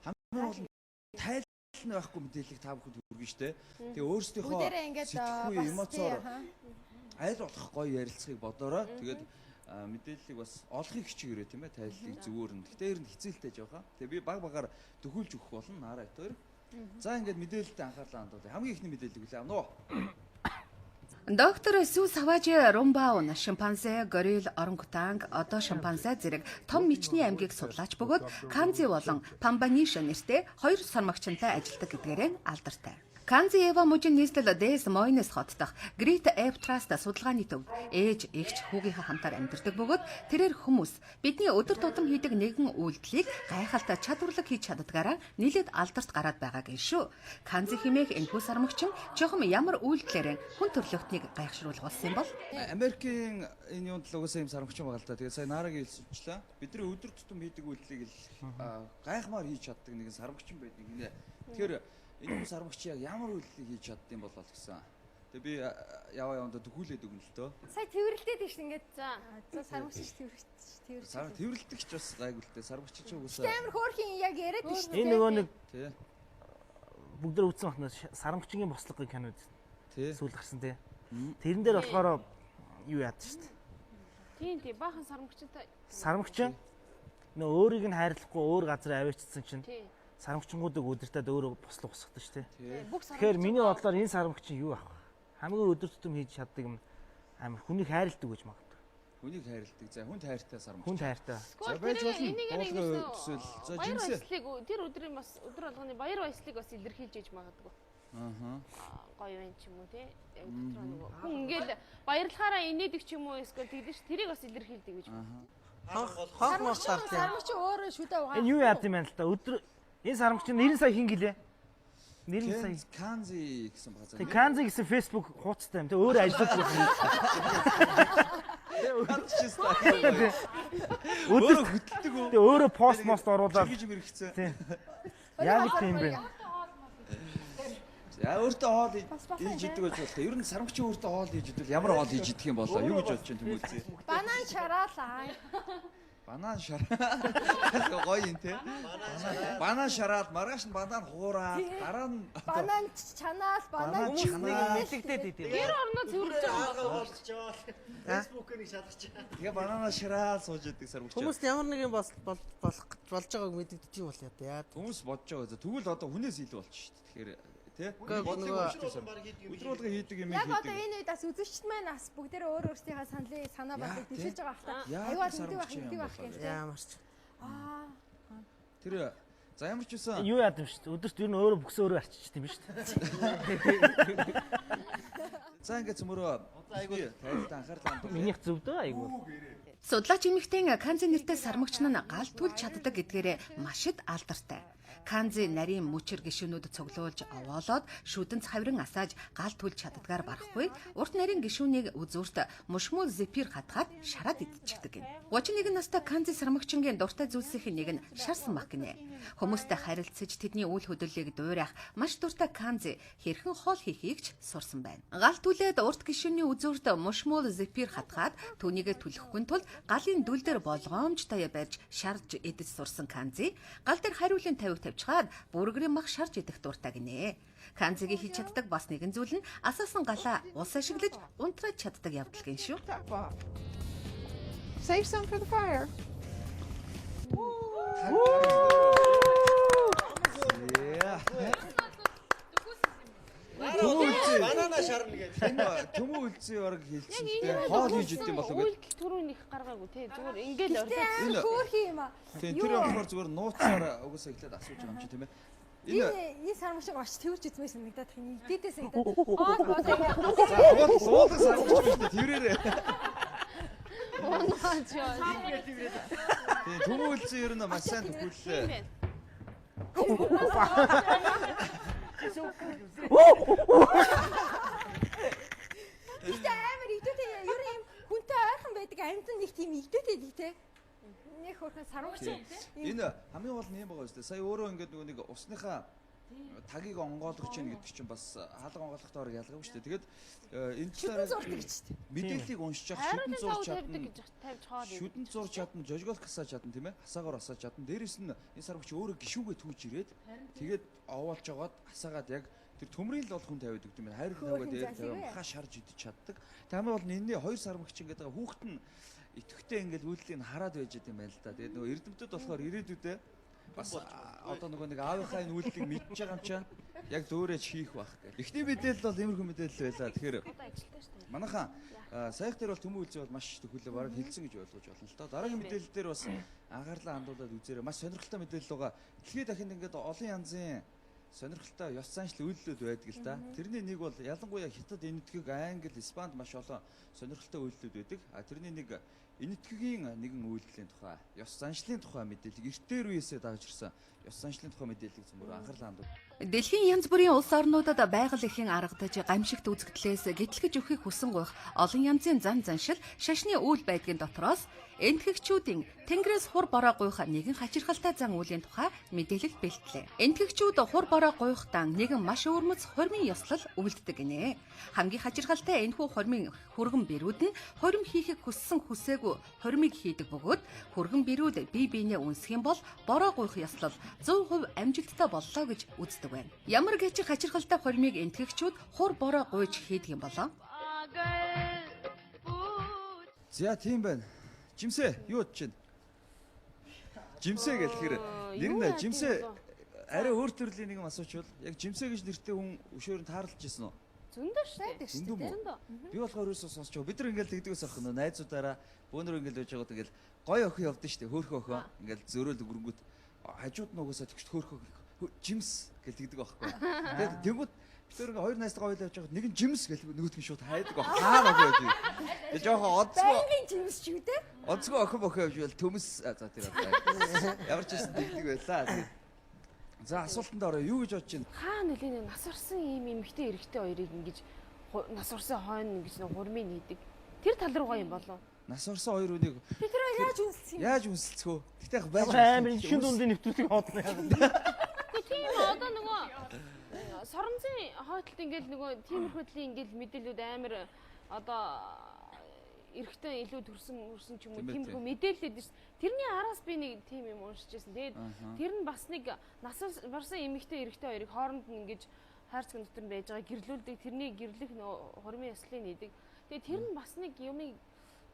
Хамгийн гол нь тайл нь байхгүй мэдээллийг та бүхэнд хүргэн штэ. Тэгээ өөрсдийнхөө сэтгхүй эмоцоор аль болох гоё ярилцахыг бодоорой. Тэгээд мэдээллийг бас олохыг хичээгээрэй тийм ээ тайллыг зөвөр нь. Гэтэ ер нь хизээлтэй жоохон. Тэгээ би баг багаар төхүүлж өгөх болно нараа битээр. За ингээд мэдээлэлд анхаарлаа хандуулъя. Хамгийн ихний мэдээллийг хүлээн авна уу? Доктор Сүү Саваж Румбаун шимпанзе, горилл, орангутанг, одоо шимпанзе зэрэг том мичний аймгийг судлаач бөгөөд Канзи болон Памбаниша нэртэй хоёр сормогчонтой ажилладаг гэдгээрээ алдартай. Канзи Ева мужийн нийслэл Дэс Мойнес хот дахь Грит Эптраст судалгааны төвд ээж, эгч, хүүгийнхээ хамтаар амьдардаг бөгөөд тэрээр хүмүүс бидний өдөр тутам хийдэг нэгэн үйлдэлийг гайхалтай чадварлаг хийж чаддгаараа нэлээд алдарт гараад байгаа гин шүү. Канзи хэмээх энэхүү сармагчин чухам ямар үйлдэлээр хүн төрөлхтнийг гайхшруулах болсон юм бол? Америкийн энэ юунд л угаасаа юм сармагчин байгаа л да. Тэгээд сая Нарагийн хэлсэнчлээ. Бидний өдөр тутам хийдэг үйлдэлийг л гайхмаар хийж чаддаг нэгэн сармагчин байдаг гинэ. Тэгэхээр энэ сармагч яг ямар үйлдэлийг хийж чаддсан бол гэсэн. Тэгээ би яваа явандаа төхүүлээд өгнө л дөө. Сая тэрвэрлдээд тийш ингээд. За сармагч тэрвэрч. Сар тэрвэрлдэг ч бас гайгүй л дээ. Сармагч ч угаасаа. Амар хөөрхийн яг яриад тийш. Энэ нөгөө нэг бүгд л үзсэн бахна сармагчгийн бослогын кино үзсэн. Тий. Сүүл гарсан тий. Тэрэн дээр болохоор юу яад шүү дээ. Тийм тийм баахан сармагчтай. Сармагчин нөө өөрийг нь хайрлахгүй өөр газар аваачсан чинь сармагчингуудыг өдөртөө өөрөө бослого босгодог шүү дээ. Тэгэхээр миний бодлоор энэ сармагчин юу ах вэ? Хамгийн өдөр тутам хийж чаддаг юм амар хүнийг хайрладаг гэж магадгүй. Хүнийг хайрладаг. За хүнд хайртай сармагч. Хүнд хайртай. За байж болно. Буулгын төсөөл. За жимсээ. Тэр өдрийн бас өдөр болгоны баяр баясгалыг бас илэрхийлж иж магадгүй. Аа. Гоё юм ч юм уу те. Яг дотроо нөгөө хүн ингээл баярлахаараа инээдэг ч юм уу эсвэл тэгдэж ш тэрийг бас илэрхийлдэг гэж. Хонх мос дарлаа. Сармагч өөрөө шүдэ угаа. Энэ юу яад юм бэ л та өдөр энэ сармагч нэрэн сая хин гэлээ? Нэрэн сая Канзи гэсэн байгаа. Тэг Канзи гэсэн Facebook хууцтай юм. Тэг өөрөө ажиллаж байна. Өдөр хөдөлдөг үү? Тэг өөрөө пост мост оруулаад чиргэж мэрэгцэн. Яг тийм бэ. За өөртөө хоол хийж идэг байж болох. Ер нь сармагч өөртөө хоол хийж идвэл ямар хоол хийж идэх юм болоо? Юу гэж бодож байна тэмүүлзээ? Банан шараалаа. Банан шараа. Гоё юм те. Банан шараад маргааш нь банан хуураад дараа нь банан чанаал банан нэлэгдээд идэв. Гэр орноо цэвэрлэж байгаа юм болчихоо. Facebook-ыг нэг шалгах. Тэгээ банана шараад сууж идэг сармагч. Хүмүүст ямар нэг юм болох болж байгааг мэдэгдэж юм бол яа. Хүмүүс бодож байгаа. Тэгвэл одоо хүнээс илүү болчих шүү дээ. Тэгэхээр тэ бодлого өдөр болго хийдэг юм хийдэг. Яг хийдэг. одоо энэ үед бас үзэгчд маань бас бүгдээрээ өөр өөрсдийнхээ саналыг санаа бодлыг дэвшилж байгаа хта. Аюул мэддэг байх мэддэг байх гэж. Ямар ч. Аа. Тэр за ямар ч үсэн юу яад юм шүү дээ. Өдөрт ер нь өөрөө бүксөө өөрөө арчиж юм шүү дээ. За ингээд цөмөрөө айгуу тайлбар анхаарлаа хандуулъя. Минийх зөвдөө айгуу. Судлаач эмэгтэй Канзи нэртэй сармагч нь гал түлж чаддаг гэдгээрээ маш их алдартай. Канзи нарийн мөчөр гишүүнүүд цуглуулж овоолоод шүдэнц хаврын асааж гал түлж чаддгаар барахгүй урт нарийн гишүүнийг үзүүрт мушмул зипер хатгаад шараад идчихдэг гин. 31 настай Канзи сармагчингийн дуртай зүйлсийн нэг нь шарсан мах гинэ. Хүмүүстэй харилцаж тэдний үйл хөдлөлийг дуурайх маш дуртай Канзи хэрхэн хоол хийхийг ч сурсан байна. Гал түлээд урт гишүүний үзүүрт мушмул зипер хатгаад түүнийгээ түлхэхгүй тул галын дүл дээр болгоомжтой барьж шарж идэж сурсан Канзи гал дээр хариулын тавиг тавьчихад бүргэрийн мах шарж идэх дуртай гинэ. Канзигийн хийж чаддаг бас нэгэн зүйл нь асаасан галаа ус ашиглаж унтрааж чаддаг явдал гин шүү. Save some for the fire. Банана шарна гэж. Төмөө үлзий бараг хэлсэн дээ. Хоол хийж идэм болов гэдэг. Үйлдэл түрүүн их гаргаагүй те. Зүгээр ингээд орсон. Хөөрхий юм аа. Тийм тэр болохоор зүгээр нууцаар угаасаа эхлээд асууж байгаа юм чи тийм ээ. Энэ сармагч очиж тэрвэрч үзмээр санагдаад их юм. Идээдээ санагдаад. За уулын сармагч биш дээ тэрээрээ. Унаач яа. Тийм төмөө үлзий ер нь маш сайн төхүүллээ. Гэтэ амар игдүүтэй ер нь юм хүнтэй ойрхон байдаг амьтан нэг тийм игдүүтэй нэг те. Нэг хөөрхөн сарвагч. Энэ хамгийн гол нь юм байгаа шүү дээ. Сая өөрөө ингээд нөгөө нэг усныхаа тагийг онгойлгож чинь гэдэг чинь бас хаалга онгойлгохтой бараг ялгаагүй шүү дээ. Тэгээд энэ талаар мэдээллийг уншиж явах шүдэн зурж чадна. Шүдэн зурж чадна, жожголк хасаа чадна тийм ээ. Хасаагаар асаа чадна. Дээрээс нь энэ сарвагч өөрөө гişүүгээ түүж ирээд тэгээд овоолж жогоод хасаагаад яг тэр төмрийн л бол хүн тавиад өгд юм байна. Хайр тавиад дээр тавиад маха шарж идэж чаддаг. Тэг хамгийн гол нь энэний хоёр сармагч ингээд байгаа хүүхэд нь итгэвтэй ингээд үйлдэлийг нь хараад байж байгаа юм байна л да. Тэгээд нөгөө эрдэмтэд болохоор ирээдүйдээ бас одоо нөгөө нэг аавынхаа энэ үйлдэлийг мэдж байгаа юм чинь яг зөөрэж хийх байх гэх. Эхний мэдээлэл бол иймэрхүү мэдээлэл байлаа. Тэгэхээр манайхан саях дээр бол төмөн үлзий бол маш төхөлөө бараг хилцэн гэж ойлгож байна л доо. Дараагийн мэдээлэл дээр бас анхаарлаа хандуулад үзээрэй. Маш сонирхолтой мэдээлэл байгаа. Дэлхийд дахинд ингээд олон янзын сонирхолтой ёс заншил үйлдэлүүд байдаг л да. Тэрний нэг бол ялангуяа Хятад, Энэтхэг, Англи, Испанд маш олон сонирхолтой үйлдэлүүд байдаг. А тэрний нэг Энэтхэгийн нэгэн үйлдэлийн тухай, ёс заншлын тухай мэдээллийг эртээр үеэсээ дагаж ирсэн ёс заншлын тухай мэдээллийг цөмөр анхаарал хандуул. Дэлхийн янз бүрийн улс орнуудад байгаль эхийн аргадаж, гамшигт үзэгдлээс гэтлгэж өгөхийг хүсэн гуйх олон янзын зан заншил шашны үйл байдгийн дотроос энэтхэгчүүдийн Тэнгэрээс хур бороо гуйх нэгэн хачирхалтай зан үйлийн тухай мэдээлэл бэлтлээ. Энэтхэгчүүд хур бороо гуйхдаа нэгэн маш өвөрмөц хормын ёслол үйлддэг гинэ. Хамгийн хачирхалтай энэхүү хормын хүргэн бэрүүд нь хорим хийхийг хүссэн хүсээгүй хормыг хийдэг бөгөөд хүргэн бэрүүд бие биенээ үнсэх юм бол бороо гуйх ёслол 100% амжилттай боллоо гэж үздэг байна. Ямар гэч хачирхалтай хормыг энэтхэгчүүд хур бороо гуйж хийдэг юм болоо? За тийм байна. Жимсэ юу бодож байна? Жимсэ гэхээр нэр нь жимсэ арай өөр төрлийн нэг юм асуучвал яг жимсэ гэж нэртэй хүн өшөөр нь таарлаж ирсэн үү? Зөндөө шүү дээ. Зөндөө мүү? Зөндөө. Би болохоор ерөөсөө сонсч байгаа. Бид нар ингээл тэгдэг ус ах нөө найзуудаараа бөөнөр ингээл байж байгаад ингээл гой охин явдсан шүү дээ. Хөөхөн охин ингээл зөөрөөл өнгөрөнгөт хажууд нь угаасаа тэгшт хөөхөн жимс гэл тэгдэг байхгүй. Тэгээд тэнгууд бид нар ингээ хоёр найзтайгаа хоёул явж байгаад нэг нь жимс гэл нөгөөх нь шууд хайдаг баг. Хаана охин явж байна. Тэгээд жоохон онцгой Байнгын жимс ч юу те? онцгой охин бохоо явж байвал төмөс за тэр одоо ямар ч байсан тэгдэг байлаа. Тэгээд за асуултанд орё. Юу гэж бодож байна? Хаа нөлөө нэг нас орсон ийм эмэгтэй эрэгтэй хоёрыг ингэж нас орсон хойно ингэж нэг хурмын нийдэг. Тэр тал руугаа юм болов. Нас орсон хоёр үнийг Би тэр хоёр яаж үнсэлсэн юм? яаж үнсэлцэх вэ? Тэгтээ яг байж Ямар амар шин дундын нэвтрүүлгийг хоодно яа. Гэхдээ тийм одоо нөгөө соронзын хойтлт ингээл нөгөө тиймэрхүүлийн ингээл мэдээлүүд амар одоо эрэгтэй илүү төрсөн мөрсөн ч юм уу Тийм ээ, тиймэрхүү тийм. мэдээлэл өгдөө ш. Тэрний араас би нэг тийм юм уншиж байсан. Тэгээд Аха. тэр нь бас нэг нас барсан эмэгтэй эрэгтэй хоёрыг хооронд нь ингэж хайрцаг дотор нь байж байгаа гэрлүүлдэг. Тэрний гэрлэх нөгөө хурмын ёслолыг нийдэг. Тэгээд тэр нь бас нэг юмыг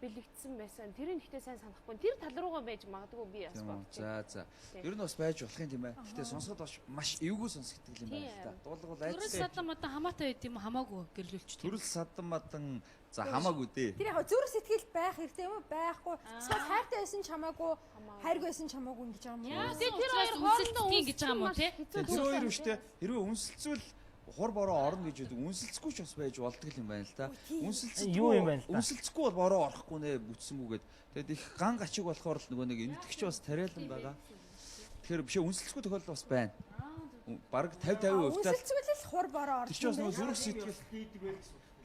бэлэгдсэн байсан. Тэрийг гэхдээ сайн санахгүй. Тэр тал руугаа байж магадгүй би бас Тийм үү. бодож За байна. за. Тийм. Ер нь бас байж болох юм тийм ээ. Гэтэ сонсоход бас маш эвгүй сонсогддог юм байна л да. Дуулга бол Төрөл айцтай. садан мадан хамаатай байд юм уу хамаагүй гэрлүүлч тийм. Төрөл садан мадан за хамаагүй дээ. Тэр яг зүрх сэтгэл байх хэрэгтэй юм уу? Байхгүй. Эсвэл хайртай байсан ч хамаагүй, хайргүй байсан ч хамаагүй ингэж байгаа юм уу? Яасан Тэр учраас хоёр хоорондоо үнсэлтийн гэж байгаа юм уу те? Тэр хоёр үштэй хэрвээ үнсэлцвэл хур бороо орно гэж үүдэг. Үнсэлцэхгүй ч бас байж болдог юм байна л да. Үнсэлцэхгүй Юу юм байна л да? Үнсэлцэхгүй бол бороо орохгүй нэ бүтсэнгүүгээд. Тэгэд их ган гачиг болохоор л нөгөө нэг энэтгч бас тариалан байгаа. Тэгэхээр бишээ үнсэлцэхгүй тохиолдол бас байна. Бараг 50 50% таа. Үнсэлцвэл л хур бороо орж Тэр чинь бас нөгөө зүрх сэтгэл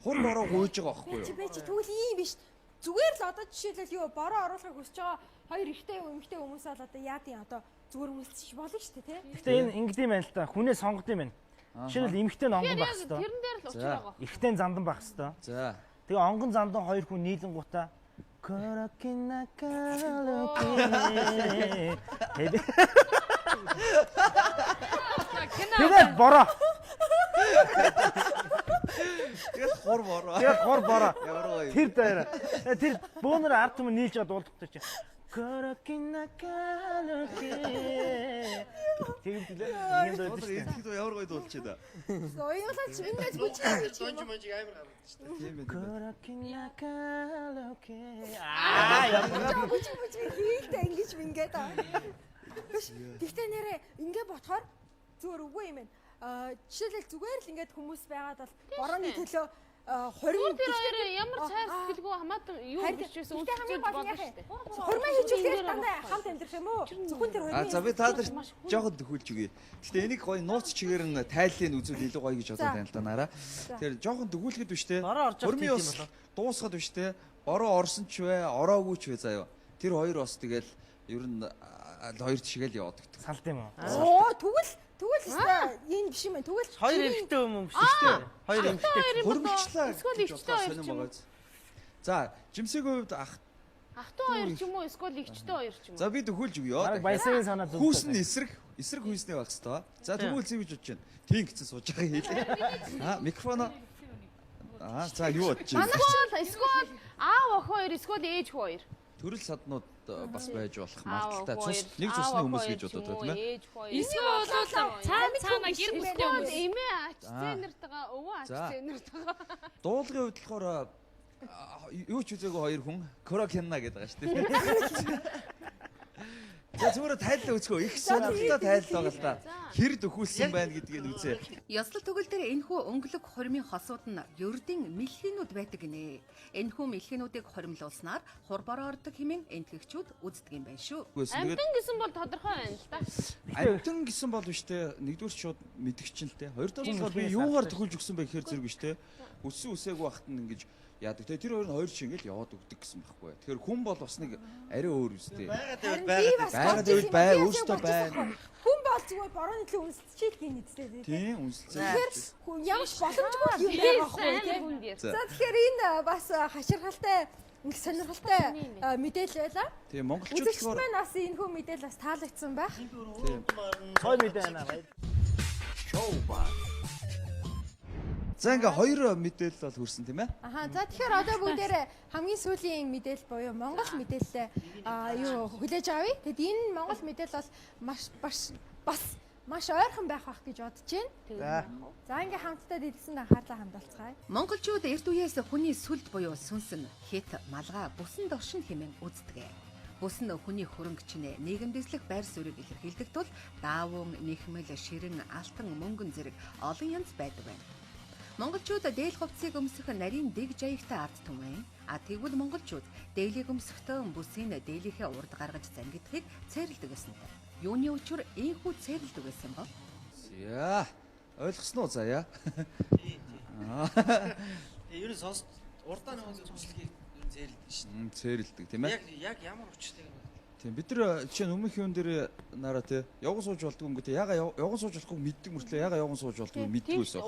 хур бороо гуйж байгаа байхгүй Чи юу? бэ чи тэгвэл ийм биш. Зүгээр л одоо жишээлбэл юу бороо оруулахыг хүсэж байгаа хоёр эрэгтэй эмэгтэй хүмүүс бол одоо яад юм одоо зүгээр үнсэлцэж болно шүү дээ тий. Гэтэ энэ ингэдэм юм байна л да. Хүнээ сонгод юм байна. Жишээлбэл эмэгтэй нь онгон байх хэвээр. Тэрэн дээр л учир байгаа. Эрэгтэй нь зандан байх хэвээр. За. Тэгээ онгон зандан хоёр хүн нийлэнгуудаа Корокина калокине. Тэгээд бороо. Тэгээд хур бороо. Тэгээд хур бороо. Ямар гоё. Тэр дээр. Тэр бөөнөр ард түмэн нийлж байгаа дуулдаг чинь. Корокина калокине. Тэгээд юм дуулдаг шүү дээ. Энэхэд ямар гоё дуулчих да. Уянгалаач энэ бүжиг гэж юм. Донж монжиг амар гардаг шүү дээ. Тийм ээ. Корокина калокине. Аа ямар Бүжиг бүжиг хийлдэ ингэж мингээд аа. Биш. Тэгтээ нэрээ ингэ ботхоор зүгээр үгүй юм байна. Аа жишээлбэл зүгээр л ингээд хүмүүс байгаад бол борооны төлөө хурим Тэр хоёр ямар ч хайр сэтгэлгүй хамаатан юу биш байсан хамгийн үнсэлцүүлж гол нь болно яах шүү дээ. юм? Хурмаа хийчихвэл дандаа хамт амьдрах юм уу? Зөвхөн тэр А хурмын за би та нарт жоохон төхүүлж өгье. Гэтэ энийг гоё нууц чигээр нь тайллыг үзвэл илүү гоё гэж бодоод байна л да нараа. Тэгэхээр жоохон төхүүлэхэд биш те. Бороо орж явах Хурмын тийм ус болоо. дуусахад биш те. Бороо орсон ч вэ, ороогүй ч вэ заяа. Тэр хоёр бас тэгэл ер нь хоёр чигээл яваад өгдөг. Салд юм уу? Оо тэгвэл тэгвэл өстой энэ биш юм байна. Тэгвэл Хоёр эрэгтэй хүмүүс юм биш үү? Хоёр эмэгтэй. Хөрмөлчлээ. Эсвэл эгчтэй хоёр ч юм уу? За, жимсэгийн хувьд ах Ах トゥ хоёр ч юм уу эсвэл эгчтэй хоёр ч юм уу? За би төхүүлж өгье. Бараг баясагийн санаа зөв. Хүүс нь эсрэг, эсрэг хүйснээ байх хэвээр. За тэгвэл зүй гэж бодож байна. Тийм гэсэн сууж байгаа хийлээ. Аа микрофоно. Аа за юу бодож байна? Эсвэл эсвэл аав охин хоёр эсвэл ээж хүү хоёр. Төрөл саднууд бас байж болох Аав магадaltaй. охин Цус хоёр, нэг аав цусны охин хүмүүс хоёр гэж ч юм бодоод уу, байна тийм ээ. Ээж хүү хоёр. Эсвэл бол цаана цаана гэр бүлтэй хүмүүс. Эмээ ач За. зээнэртэйгээ өвөө ач За. зээнэртэйгээ. Дуулгын хувьд болохоор юу ч үзээгүй хоёр хүн Корокенна гэдэг байгаа шүү дээ. За зүгээр тайллаа үзгөө. Их сонирхолтой тайлл байгаа л да. Хэр дөхүүлсэн байна гэдгийг нь үзээ. Ёслол төгөл дээр энэхүү өнгөлөг хурмын хосууд нь ердийн мэлхийнүүд байдаг гинэ. Энэхүү мэлхийнүүдийг хуримлуулснаар хур бороо ордог хэмээн энтгэгчүүд үздэг юм байна шүү. Амтан гэсэн бол тодорхой байна л да. Амтан гэсэн бол биш те. Нэгдүгээр шууд мэдгчин л те. Хоёрдугаар болохоор би юугаар төхүүлж өгсөн бэ гэхээр зэрэг биш те. Өссөн үсээгүй байхад нь ингэж яадаг те. Тэр хоёр нь хоёр шиг ингээл яваад өгдөг гэсэн байхгүй. Тэгэхээр хүн бол бас нэг арай өөр үстэй. Байгаад байвал бай өөртөө байна. Хүн бол зүгээр борооны төлөө үнсэлчихэл гин эцтэй тий. Тийм үнсэлцээ. Тэгэхээр хүн ямар ч боломжгүй юм байгаа байхгүй тий. За тэгэхээр энэ бас хаширхалтай нэг сонирхолтой мэдээлэл байлаа. Тийм монголчууд Үзэгчд маань бас энэ хүү мэдээлэл бас таалагдсан байх. Тийм. Цой мэдээ байна. Шоу ба. За ингээ хоёр мэдээлэл бол хүрсэн тийм ээ. Аха за тэгэхээр одоо бүгдээрээ хамгийн сүүлийн мэдээлэл буюу Монгол мэдээлэлээ юу хүлээж авъя. Тэгэд энэ Монгол мэдээлэл бол маш бас бас маш ойрхон байх бах гэж бодож байна. За. За ингээ хамтдаа дэлгэсэн анхаарлаа хандуулцгаая. Монголчууд эрт үеэс хүний сүлд буюу сүнс нь хит, малгай, бүсэн доршин хэмээн үздэг. Бүс нь хүний хөрөнгөчнө нийгэмдэслэх байр суурийг илэрхийлдэг тул даавун, нэхмэл, ширэн, алтан, мөнгөн зэрэг олон янз байдаг байна. Монголчууд дээл хувцсыг өмсөх нарийн дэг жаягтай ард түмэн. А тэгвэл монголчууд дээлийг өмсөхдөө бүсийн дээлийнхээ урд гаргаж зангидахыг цээрэлдэг байсан. Юуны учир ийхүү цээрэлдэг байсан бол? За. Ойлгосноо уу заяа? Тэгээ ер нь сонс урдаа нэг зүслэгийг ер нь цээрэлдэг шин. Цээрэлдэг тийм ээ. Яг яг ямар учиртай юм бэ? Тийм бид нар жишээ нь өмнөх юун дээр нараа тий явган сууж болдгоо өнгөтэй яга явган сууж болохгүй мэддэг мөртлөө яга явган сууж болдгоо мэддэггүй байсан.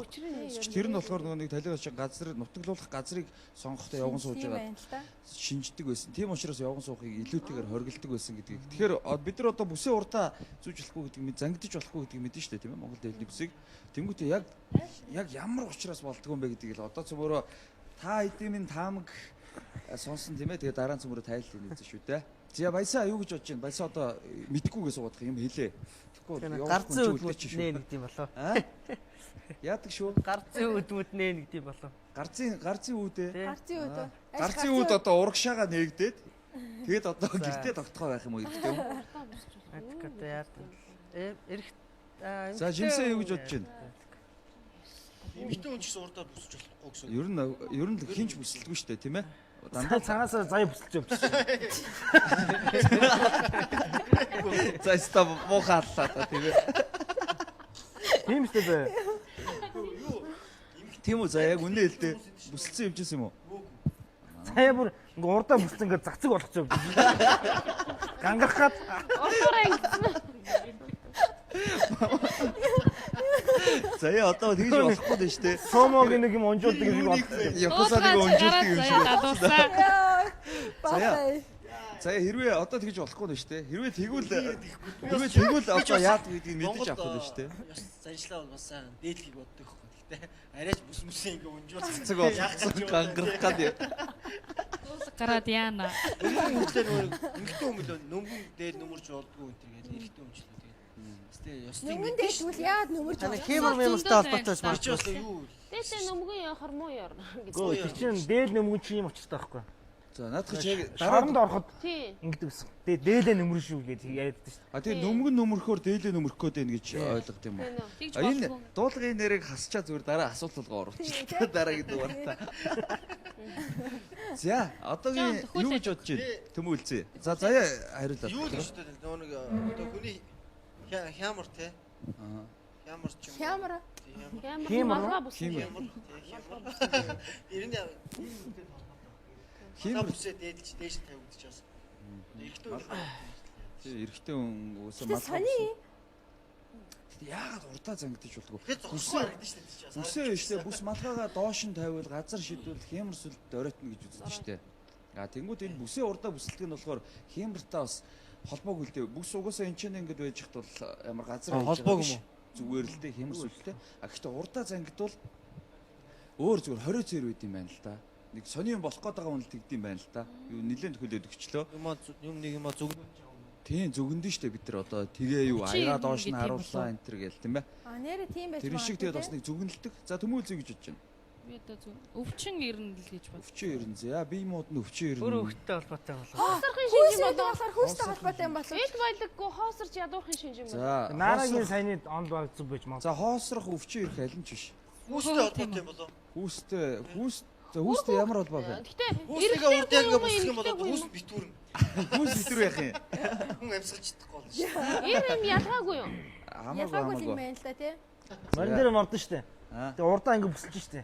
Тэр нь болохоор нөгөө нэг талигаа чинь газар нутаглуулах газрыг сонгохдоо явган сууж байгаа шинждэг байсан. Тийм учраас явган суухыг илүүтэйгээр хоригддаг байсан гэдгийг. Тэгэхээр бид нар одоо бүсээ урдаа зүүж болохгүй гэдгийг мэд зангидаж болохгүй гэдгийг мэдэн шүү дээ тийм ээ Монгол дэлний бүсийг. Тэнгүүтээ яг яг ямар учраас болдгоо юм бэ гэдгийг л одоо цөмөрөө та эдийн минь таамаг сонсон тийм ээ. Тэгээ дараа нь цөмөрөө тайллыг нэгзэн шүү дээ. За баясаа юу гэж бодож байна? Баясаа одоо мэдхгүйгээ суугаад юм хэлээ. Тэгэхгүй Гарцын өдмөд нэ нэгд юм болов. Яадаг шүү. Гарцын өдмөд нэ нэгд юм болов. Гарцын үүд ээ. Гарцын үүд. Гарцын үүд одоо урагшаага нэгдээд тэгээд одоо гэртээ тогтхоо байх юм уу гэдэг юм. Одоо яадаг. Эрх За жимсээ юу гэж бодож байна? Эмэгтэй хүн ч гэсэн урдаа бүсэж болохгүй гэсэн. Ер нь хинч бүсэлдэггүй шүү дээ тийм ээ. Дандаа цагаасаа заяа бүсэлж явчихсан. За стоп муухай аллаа та тийм ээ. Тийм шүү дээ. Тийм үү заяа яг үнэ хэлдэ. Бүсэлсэн юм жисэн юм уу? Заяа бүр ингээ урдаа бүсэлсэн ингээ цацаг болгоч явчихсан. Гангарах гад. Урдаараа ингэсэн. Заяа одоо тэгж болохгүй дээ шүү дээ. Сомогийн нэг юм унжуулдаг юм шиг болчихсон. Якусаа нэг унжуулдаг юм шиг болчихсон. Заяа. Заяа хэрвээ одоо тэгж болохгүй нь шүү дээ. Хэрвээ тэгвэл одоо яадаг гэдгийг мэдэж авах нь шүү дээ. Ёс заншлаа бол бас сайхан дээдлэхийг боддог байхгүй. Гэтэ арайч бүс мүсээ ингээ унжуулсан. Цэцэг болгоцсон гангарах гад. Дуулаг гараад яана. Өмнө хөлөө нөгөө эмэгтэй хүмүүс нөмгөн дээр нөмөрж болдгоо энэ төр гээд эрэгтэй хүмүүс л тэгээд. Нөмгөн дээшвэл яад нөмөрж болох хэмэр мэмэртэй холбоотой байж магадгүй. Чи бас юу? Дээшээ нөмгөн яхар муу яар гэж. Гөө тэр чинь дээл нөмгөн чи юм учиртай байхгүй. За наадах чи яг дараанд ороход ингэдэг гэсэн. Тэгээ дээлээ нөмрөн шүү гэж яриаддаг шүү. А тэгээ нөмгөн нөмөрхөөр дээлээ нөмөрөх гээд байна гэж ойлгох юм уу? Энэ дуулгын нэрийг хасчаа зүгээр дараа асуулт болгоо оруулчих. Дараагийн дугаартаа. За одоогийн юу гэж бодож байна? Төмөөлзөө. За заяа хариулаад. Юу л шүү дээ. Нөгөө нэг одоо хүний хямар те. Хямар ч юм. Хямар. Хямар малгай бүс. Хямар. Ер нь хямар бүсээ дээдэлж дээш тавигдчих бас. Эрэгтэй хүн. Тий, эрэгтэй хүн уусаа малгай. Сони. Яагаад урдаа зангидаж болдгоо? Бүсээ харагдаж шүү дээ. Бүсээ шүү дээ. Бүс малгайгаа доош нь тавиул газар шидвэл хямар сүлд доройтно гэж үздэг шүү дээ. А тэнгууд энэ бүсээ урдаа бүсэлдэг нь болохоор хямартаа бас холбоогүй л дээ. Бүс угаасаа энэ ч ингэж байж хат бол ямар газар холбоогүй юм уу? Зүгээр л дээ хямар сүлдтэй. А гэхдээ урдаа зангидвал өөр зүгээр 20 цэр байд юм байна л да. Нэг сони юм болох гээд байгаа хүн л тэгдэм байх л да. Юу нилээн төхөлөөд өгчлөө. Юм нэг юм зүгнэж байгаа юм. Тийм зүгөндөн штэ бид нар одоо тэгээ юу аяга доош нь харууллаа энэ төр гээл тийм ээ. А нэрэ тийм байж Тэр шиг тэгээд бас нэг зүгнэлдэг. За төмөөлзөө гэж бодож байна. Би одоо зөв өвчин ирнэ л гэж бод. Өвчин ирнэ. За бие мууд нь өвчин ирнэ. Өөр хөвгттэй холбоотой болов. Хоосрохын шинж юм болов. Болохоор хүүстэй холбоотой юм болов. Эл баялаггүй хоосорч ядуурхын шинж юм За болов. Нарагийн саяны онд баг зүг байж магадгүй. За хоосрох өвчин ирэх аль нь ч биш. Хүүстэй холбоотой юм болов. Хүүстэй хүүс за хүүстэй ямар холбоо вэ? Гэтэ Хүүстэйгээ урд яг ингээ бүсгэх юм бол хүүс битүүрнэ. Хүүс битүүр яах юм? Хүн амьсгалж чадахгүй болно шүү дээ. Эр юм ялгаагүй юу? Хамаагүй Ялгаагүй л юм хамаагүй. байна л да тий. Морин дээр мордон штэ. Тэгээ урдаа ингэ бүсэлж штэ.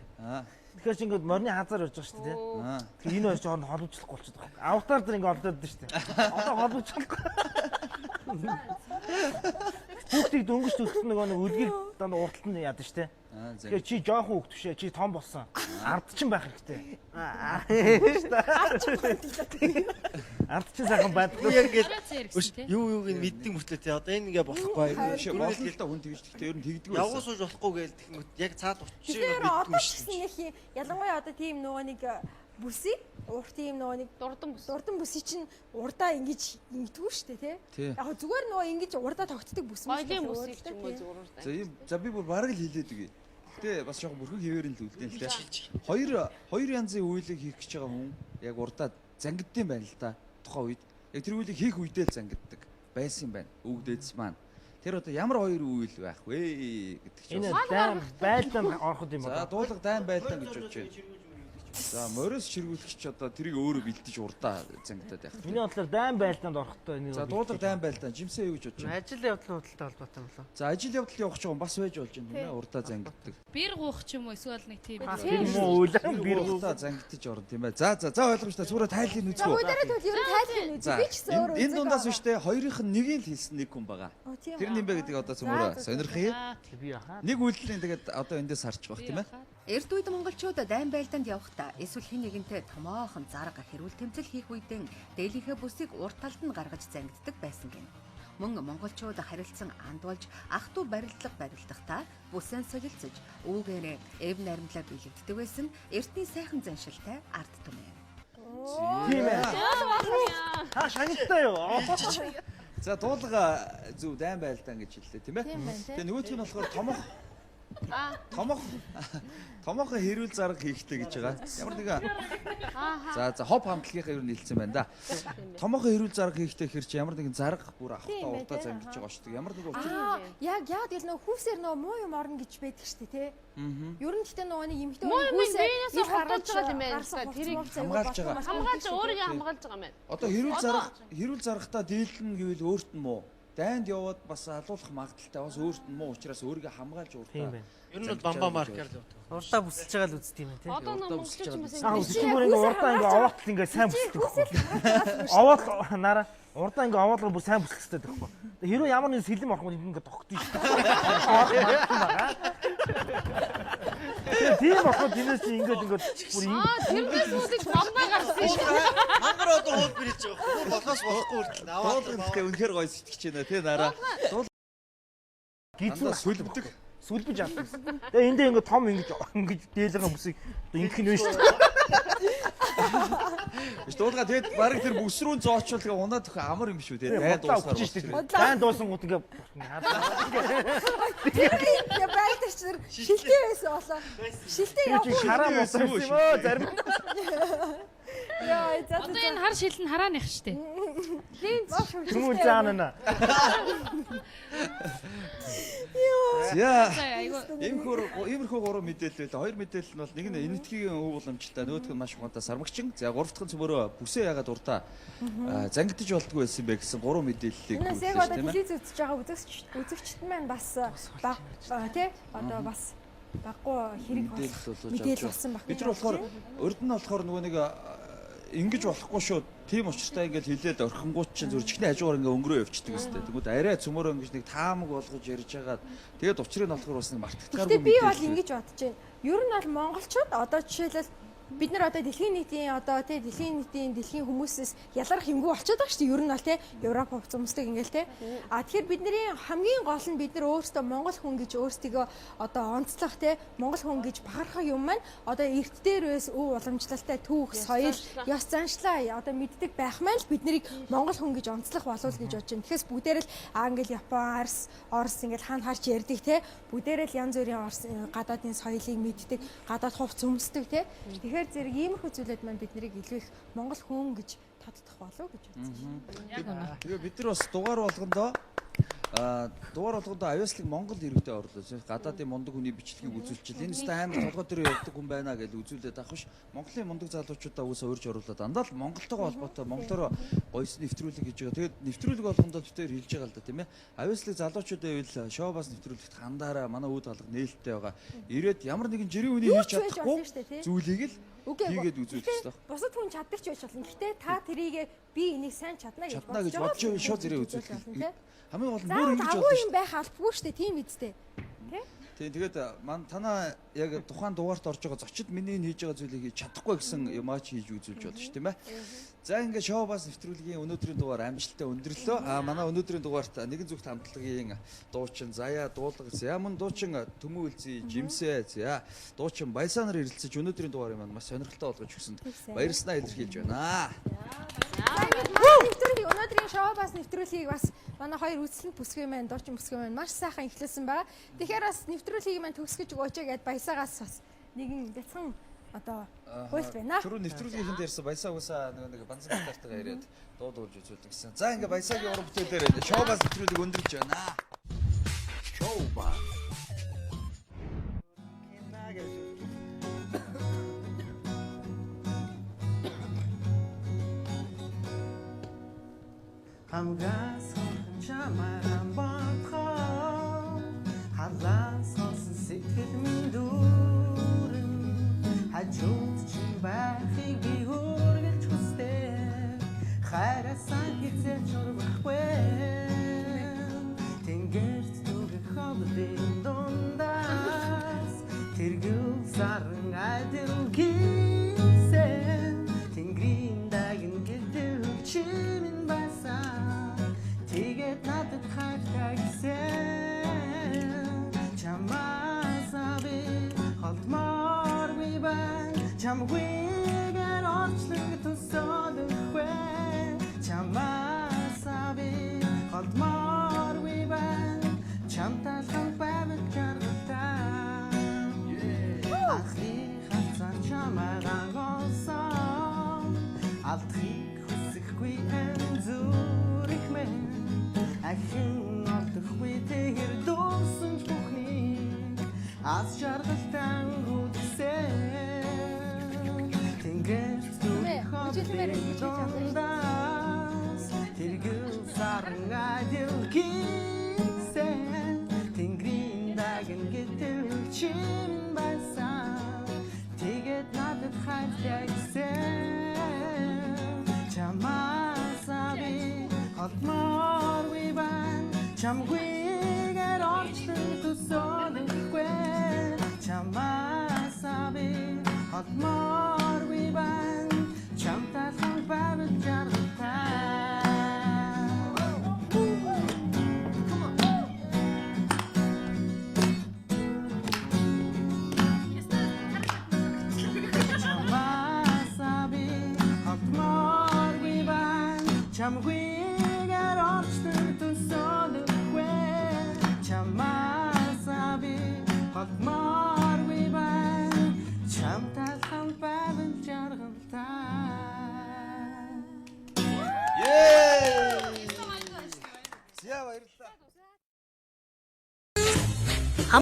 Тэгэхээр чи ингээд морины хазаар өрж байгаа штэ тий. Тэгэхээр энэ хоёр чи хооронд холбогдлохгүй болчиход байгаа. Аватар дээр ингэ олдоод штэ. Одоо холбогдлохгүй. Хүүхдийг дөнгөж төрсөн нөгөө нэг үлгийг дандаа урталт нь яадаг штэ. Тэгэхээр чи жоохон хүүхд бишээ, чи том болсон. Ард чин байх хэрэгтэй. Ард чин сайхан байдаг. Яг ингээд юу юуг нь мэддэг мөртлөө тий. Одоо энэ ингээ болохгүй. Биш болно л да хүн тэгж гэхдээ ер нь тэгдэг байсан. Явган сууж болохгүй гээл тэгэнгүүт яг цаад учрыг Тэгэхээр мэддэггүй одоо ч шүү. гэсэн нэг юм ялангуяа одоо тийм нөгөө нэг бүсийг урт тийм нөгөө нэг дурдан бүс. Дурдан бүсийг чинь урдаа ингэж ингэдэггүй шүү дээ тий. Тий. Яг хөө зүгээр нөгөө ингэж урдаа тогтдог бүс юм Гоёлын бүсийг ч юм уу зүгээр урдаа. За ийм за би бүр бараг л хилээд үгүй. Гэтэ бас жоохон бүрхэн хэвээр нь л үлдээн л дээ. Хоёр хоёр янзын үйлийг хийх гэж байгаа хүн яг урдаа зангидсан байна л да. Тухайн үед яг тэр үйлийг хийх үедээ л зангиддаг байсан юм байна. Өвгдээдс маань. Тэр одоо ямар хоёр үйл байх вэ гэдэг чинь. Энэ дайм байлдаан ороход юм За байна. дуулга дайм байлдаан гэж бодож байна. За мориос чиргүүлэх чи одоо тэрийг өөрөө бэлдэж урдаа зангидаад байх. Миний бодлоор дайм байлдаанд орохдоо энийг За дуулга дайм байлдаан жимсээ юу гэж бодож байна? Ажил явдлын худалтай холбоотой юм болов. За ажил явдал явах ч юм бас байж болж байна тийм ээ урдаа зангиддаг. Бэр гуух ч юм уу эсвэл нэг тийм. Тэр муу үйл бэр урдаа зангидаж орно тийм ээ. За за за ойлгомжтой. Зүрэ тайлыг За нүцгүү. бүгдээрээ тэгвэл ер нь тайлбар нь За үзье. Би ч гэсэн өөрөө энэ дундаас үзег биш те хоёрынх нь нэгийг л хэлсэн нэг хүн байгаа. Оо, тийм Тэр үү? нь юм бэ гэдэг одоо цөмөрөө За, за, за. сонирх юм. Би яхаа. Нэг үйлдэлийн тэгээд одоо эндээс харчих бах тийм ээ. Эрт үед монголчууд дайн байлдаанд явахдаа эсвэл хэн нэгэнтэй томоохон зарга хэрүүл тэмцэл хийх үедээ дээлийнхээ бүсийг урд талд нь гаргаж зангиддаг байсан гэнэ. Мөн монголчууд харилцан анд болж ах トゥ барилдлага барилдахдаа бүсэн солилцож үүгээрээ эв наримлаа бэлэгддэг байсан эртний сайхан заншилтай ард түмэн. Тийм ээ. Та шагналтай юу? За дуулга зөв дайн байлдаан гэж хэллээ тийм ээ. Тийм байна, тий. Тэгээ нөгөөх нь болохоор томох томох томоохон хэрүүл зарга хийхтэй гэж байгаа. Ямар нэгэн За за хоп хамтлагийнхаа ер нь хэлсэн байна да. Томоохон хэрүүл зарга хийхтэй хэр чи ямар нэгэн зарга бүр Тийм авахтаа байна, урдаа тий. зангиж байгаа шүү дээ. Ямар нэгэн учир. Аа яг яг тэгэл нөгөө хүүсээр нөгөө муу юм орно гэж байдаг шүү дээ тий. Ер нь гэтээ нөгөө нэг эмэгтэй Муу юм хүүсээ биенээс ил гаргаж хурдуулж байгаа юм байна. гарсан Тэрийг хувцас аягүй Хамгаалж байгаа. болтгоо Хамгаалж өөрийгөө хамгаалж байгаа юм байна. Одоо хэрүүл зарга хэрүүл заргахтаа дийлнэ гэвэл өөрт нь муу. Дайнд яваад бас алуулах магадaltaй бас өөрт нь муу учраас өөрийгөө хамгаалж урдаа. Тийм байна. Ер нь бол бамба маркер л явдаг. Урдаа бүсэлж байгаа л үздэг юм тий. Одоо нөө монголчууд бас Аа ингэ үсч бүр ингээ урдаа ингээ овоотл ингээ сайн бүсдэг байхгүй. Овоол нараа урдаа ингээ овоолго бүр сайн бүсэх хэрэгтэй байхгүй. Хэрвээ ямар нэгэн сэлэм орох юм ингээ тогтсон шүү дээ. Орох магадaltaй байгаа. Тэгээ тийм болохоор тэрнээс чи ингээд ингээд бүр Аа тэрнээс үүдэж бамбаа гарсан шүү. Мангар одоо хууль бэрэж байгаа. Хүн болохоос болохгүй хүртэл аваад Дуулга гэхдээ үнэхээр гоё сэтгэж байна тий нараа. Дуулга гизүү сүлбдэг. Сүлбэж авдаг. Тэгээ эндээ ингээ том ингэж ингэж дээлэрхэн бүсийг одоо ингэх нь шүү дээ. Биш дуулга тэгээд бараг тэр бүс рүү зоочвол тэгээ унаад өгөх амар юм шүү тий. Дайн Худлаа дуусгаар. өгч шүү дээ. Дайн дуусан гут ингээ Тэр байлдагч тэр шилтэй байсан болоо. Шилтэй Тэр явах чи хараа моссон юм өө зарим. Яа за Одоо энэ хар шил нь харааных штэ. Линз Хүмүүн заана на. За. За айгу. Иймэрхүү иймэрхүү гурван мэдээлэл байлаа. Хоёр мэдээлэл нь бол нэг нь энэтхигийн өв уламжлалтай, нөгөөх нь маш ухаантай сармагчин. За гурав дахь нь цөмөрөө бүсээ ягаад урдаа зангидаж болдгоо байсан бэ гэсэн гурван мэдээллийг Энэс яг хүргэлээ одоо тийм ээ. телевиз үзэж байгаа үзэгч үзэгчд маань бас баг тий одоо бас баггүй хэрэг Мэдээлэл болох болж мэдээлэл авч болсон баг. Бид нар болохоор урд нь болохоор нөгөө нэг ингэж болохгүй шүү. Тийм учиртай ингээл хилээд орхингууд чинь зүр чихний хажуугаар ингээ өнгөрөө явчихдаг өстэй. Тэгмүүд арай цөмөрөө ингэж нэг таамаг болгож ярьж хагаад тэгээд учрыг нь болохоор бас нэг мартагдгааргүй Гэтэ би бол ингэж бодож байна. Ер нь бол монголчууд одоо жишээлбэл Бид нар одоо дэлхийн нийтийн одоо тий дэлхийн нийтийн дэлхийн хүмүүсээс ялгарх юмгүй болчиход байгаа шүү дээ. Ер нь бол тий Европ хувц өмсдөг ингээл тий. А тэгэхээр бидний хамгийн гол нь бид нар өөрсдөө монгол хүн гэж өөрсдийгөө одоо онцлох тий монгол хүн гэж бахархах юм маань одоо эрт дээрээс өв уламжлалтай түүх, соёл, ёс заншлаа одоо мэддэг байх маань л бид нарыг монгол хүн гэж онцлох болов гэж бодож байна. Тэгэхээр бүгдээрээ л ингээл Япон, Арс, Орос ингээл хаан харч ярьдаг тий. Бүгдээрээ л янз бүрийн Орос гадаадын соёлыг мэддэг, гадаад хувц өмсдөг тий. Тэгэхээр зэрэг иймэрхүү зүйлүүд маань бид нарыг илүү их монгол хүн гэж тодтох болов гэж бодсон шин. Яг үнэ. Тэгээ бид нар бас дугаар болгондоо дугаар болгондоо авьяаслаг Монгол иргэдээ орлоо. Гадаадын мундаг хүний бичлэгийг үзүүлчихэл. Энэ өстой амар толгой дээр явдаг хүн байна гэж үзүүлээд авах биш. Монголын мундаг залуучуудаа уусаа урьж оруулаад дандаа л Монголтойгоо холбоотой монголоор гоёс нэвтрүүлэг хийж байгаа. Тэгээд нэвтрүүлэг болгондоо бид тэр хэлж байгаа л да тийм ээ. Авьяаслаг залуучууд байвал шоу бас нэвтрүүлэгт хандаараа манай үүд алга нээлттэй байгаа. Ирээд ямар нэгэн жирийн үний хийж чадахгүй зүйлийг л хийгээд үзүүлэх хэрэгтэй. Бусад хүн чаддаг ч байж болно. Гэхдээ та тэрийг би энийг сайн чадна гэж бодож байгаа шууд зэрэг үзүүлэх. Хамгийн гол нь бүр ингэж болно шүү. Юм байх албагүй шүү дээ, тийм үстэй. Тэ? Тийм, тэгээд ман танаа яг тухайн дугаарт орж байгаа зочид миний энэ хийж байгаа зүйлийг хийж чадахгүй гэсэн юмаа ч хийж үзүүлж болно шүү, тийм ээ. За ингээд шоу бас нэвтрүүлгийн өнөөдрийн дугаар амжилттай өндөрлөө. А манай өнөөдрийн дугаарт нэгэн зүгт хамтлагийн дуучин Заяа дуулга, за мөн дуучин Төмөн үлзий Жимсээ, за дуучин Баясаа нар ирэлцэж өнөөдрийн дугаарыг маань маш сонирхолтой болгож өгсөнд баярснаа илэрхийлж байна. Нэвтрүүлгийг өнөөдрийн шоу бас нэвтрүүлгийг бас манай хоёр үзлэн бүсгүй маань дуучин бүсгүй маань маш сайхан эхлүүлсэн байгаа. Тэгэхээр бас нэвтрүүлгийг маань төгсгөж өгөөч гэдээ Баясаагаас бас нэгэн бяцхан одоо хуйлт байна. Түрүү нэвтрүүлгийнхэнд ярьсан Баясаа уусаа нэг банзан гитартайгаа ирээд дуу дуулж үзүүлдэг гэсэн. За ингээ Баясаагийн уран бүтээлээр шоу бас нэвтрүүлэг өндөрлж байна. Шоу бас. Хамгаас хонхон чамаараа бодхоо халаан сонсон сэтгэл минь дүүрэн хажууд чинь байхыг би үргэлж хүсдэг хайраасаа хизээ чурмахгүй тэнгэрт түгэх холбын дундаас тэргэл саран адил гисэн тэнгэрийн дагин гэтэл чи минь байсан тэгээд надад хайртай гэсэн чамаасаа би холдмооргүй байна чамгүйгээр орчлон төсөөлөхгүй чамаасаа би холдмооргүй байна чамтай хамт байвал жаргалтай анхны хацар чамайг агуулсан алдахыг хүсэхгүй энэ зүрх минь ахин олдохгүй тэр дуусан ч бүхнийг аз жаргалтай өнгөрсөн тэнгэрт зүрх дундаас тэргэл саран адил гисэн тэнгэрийн дагин гэтэл чи минь байсан тэгээд надад хайртай гэсэн чамаасаа би холдмооргүй байна чамгүйгээр орчлон төсөөлөхгүй чамаасаа би холдмооргүй байна чамтай хамт байвал жаргалтай. Чамаасаа би холдмооргүй байна чамгүй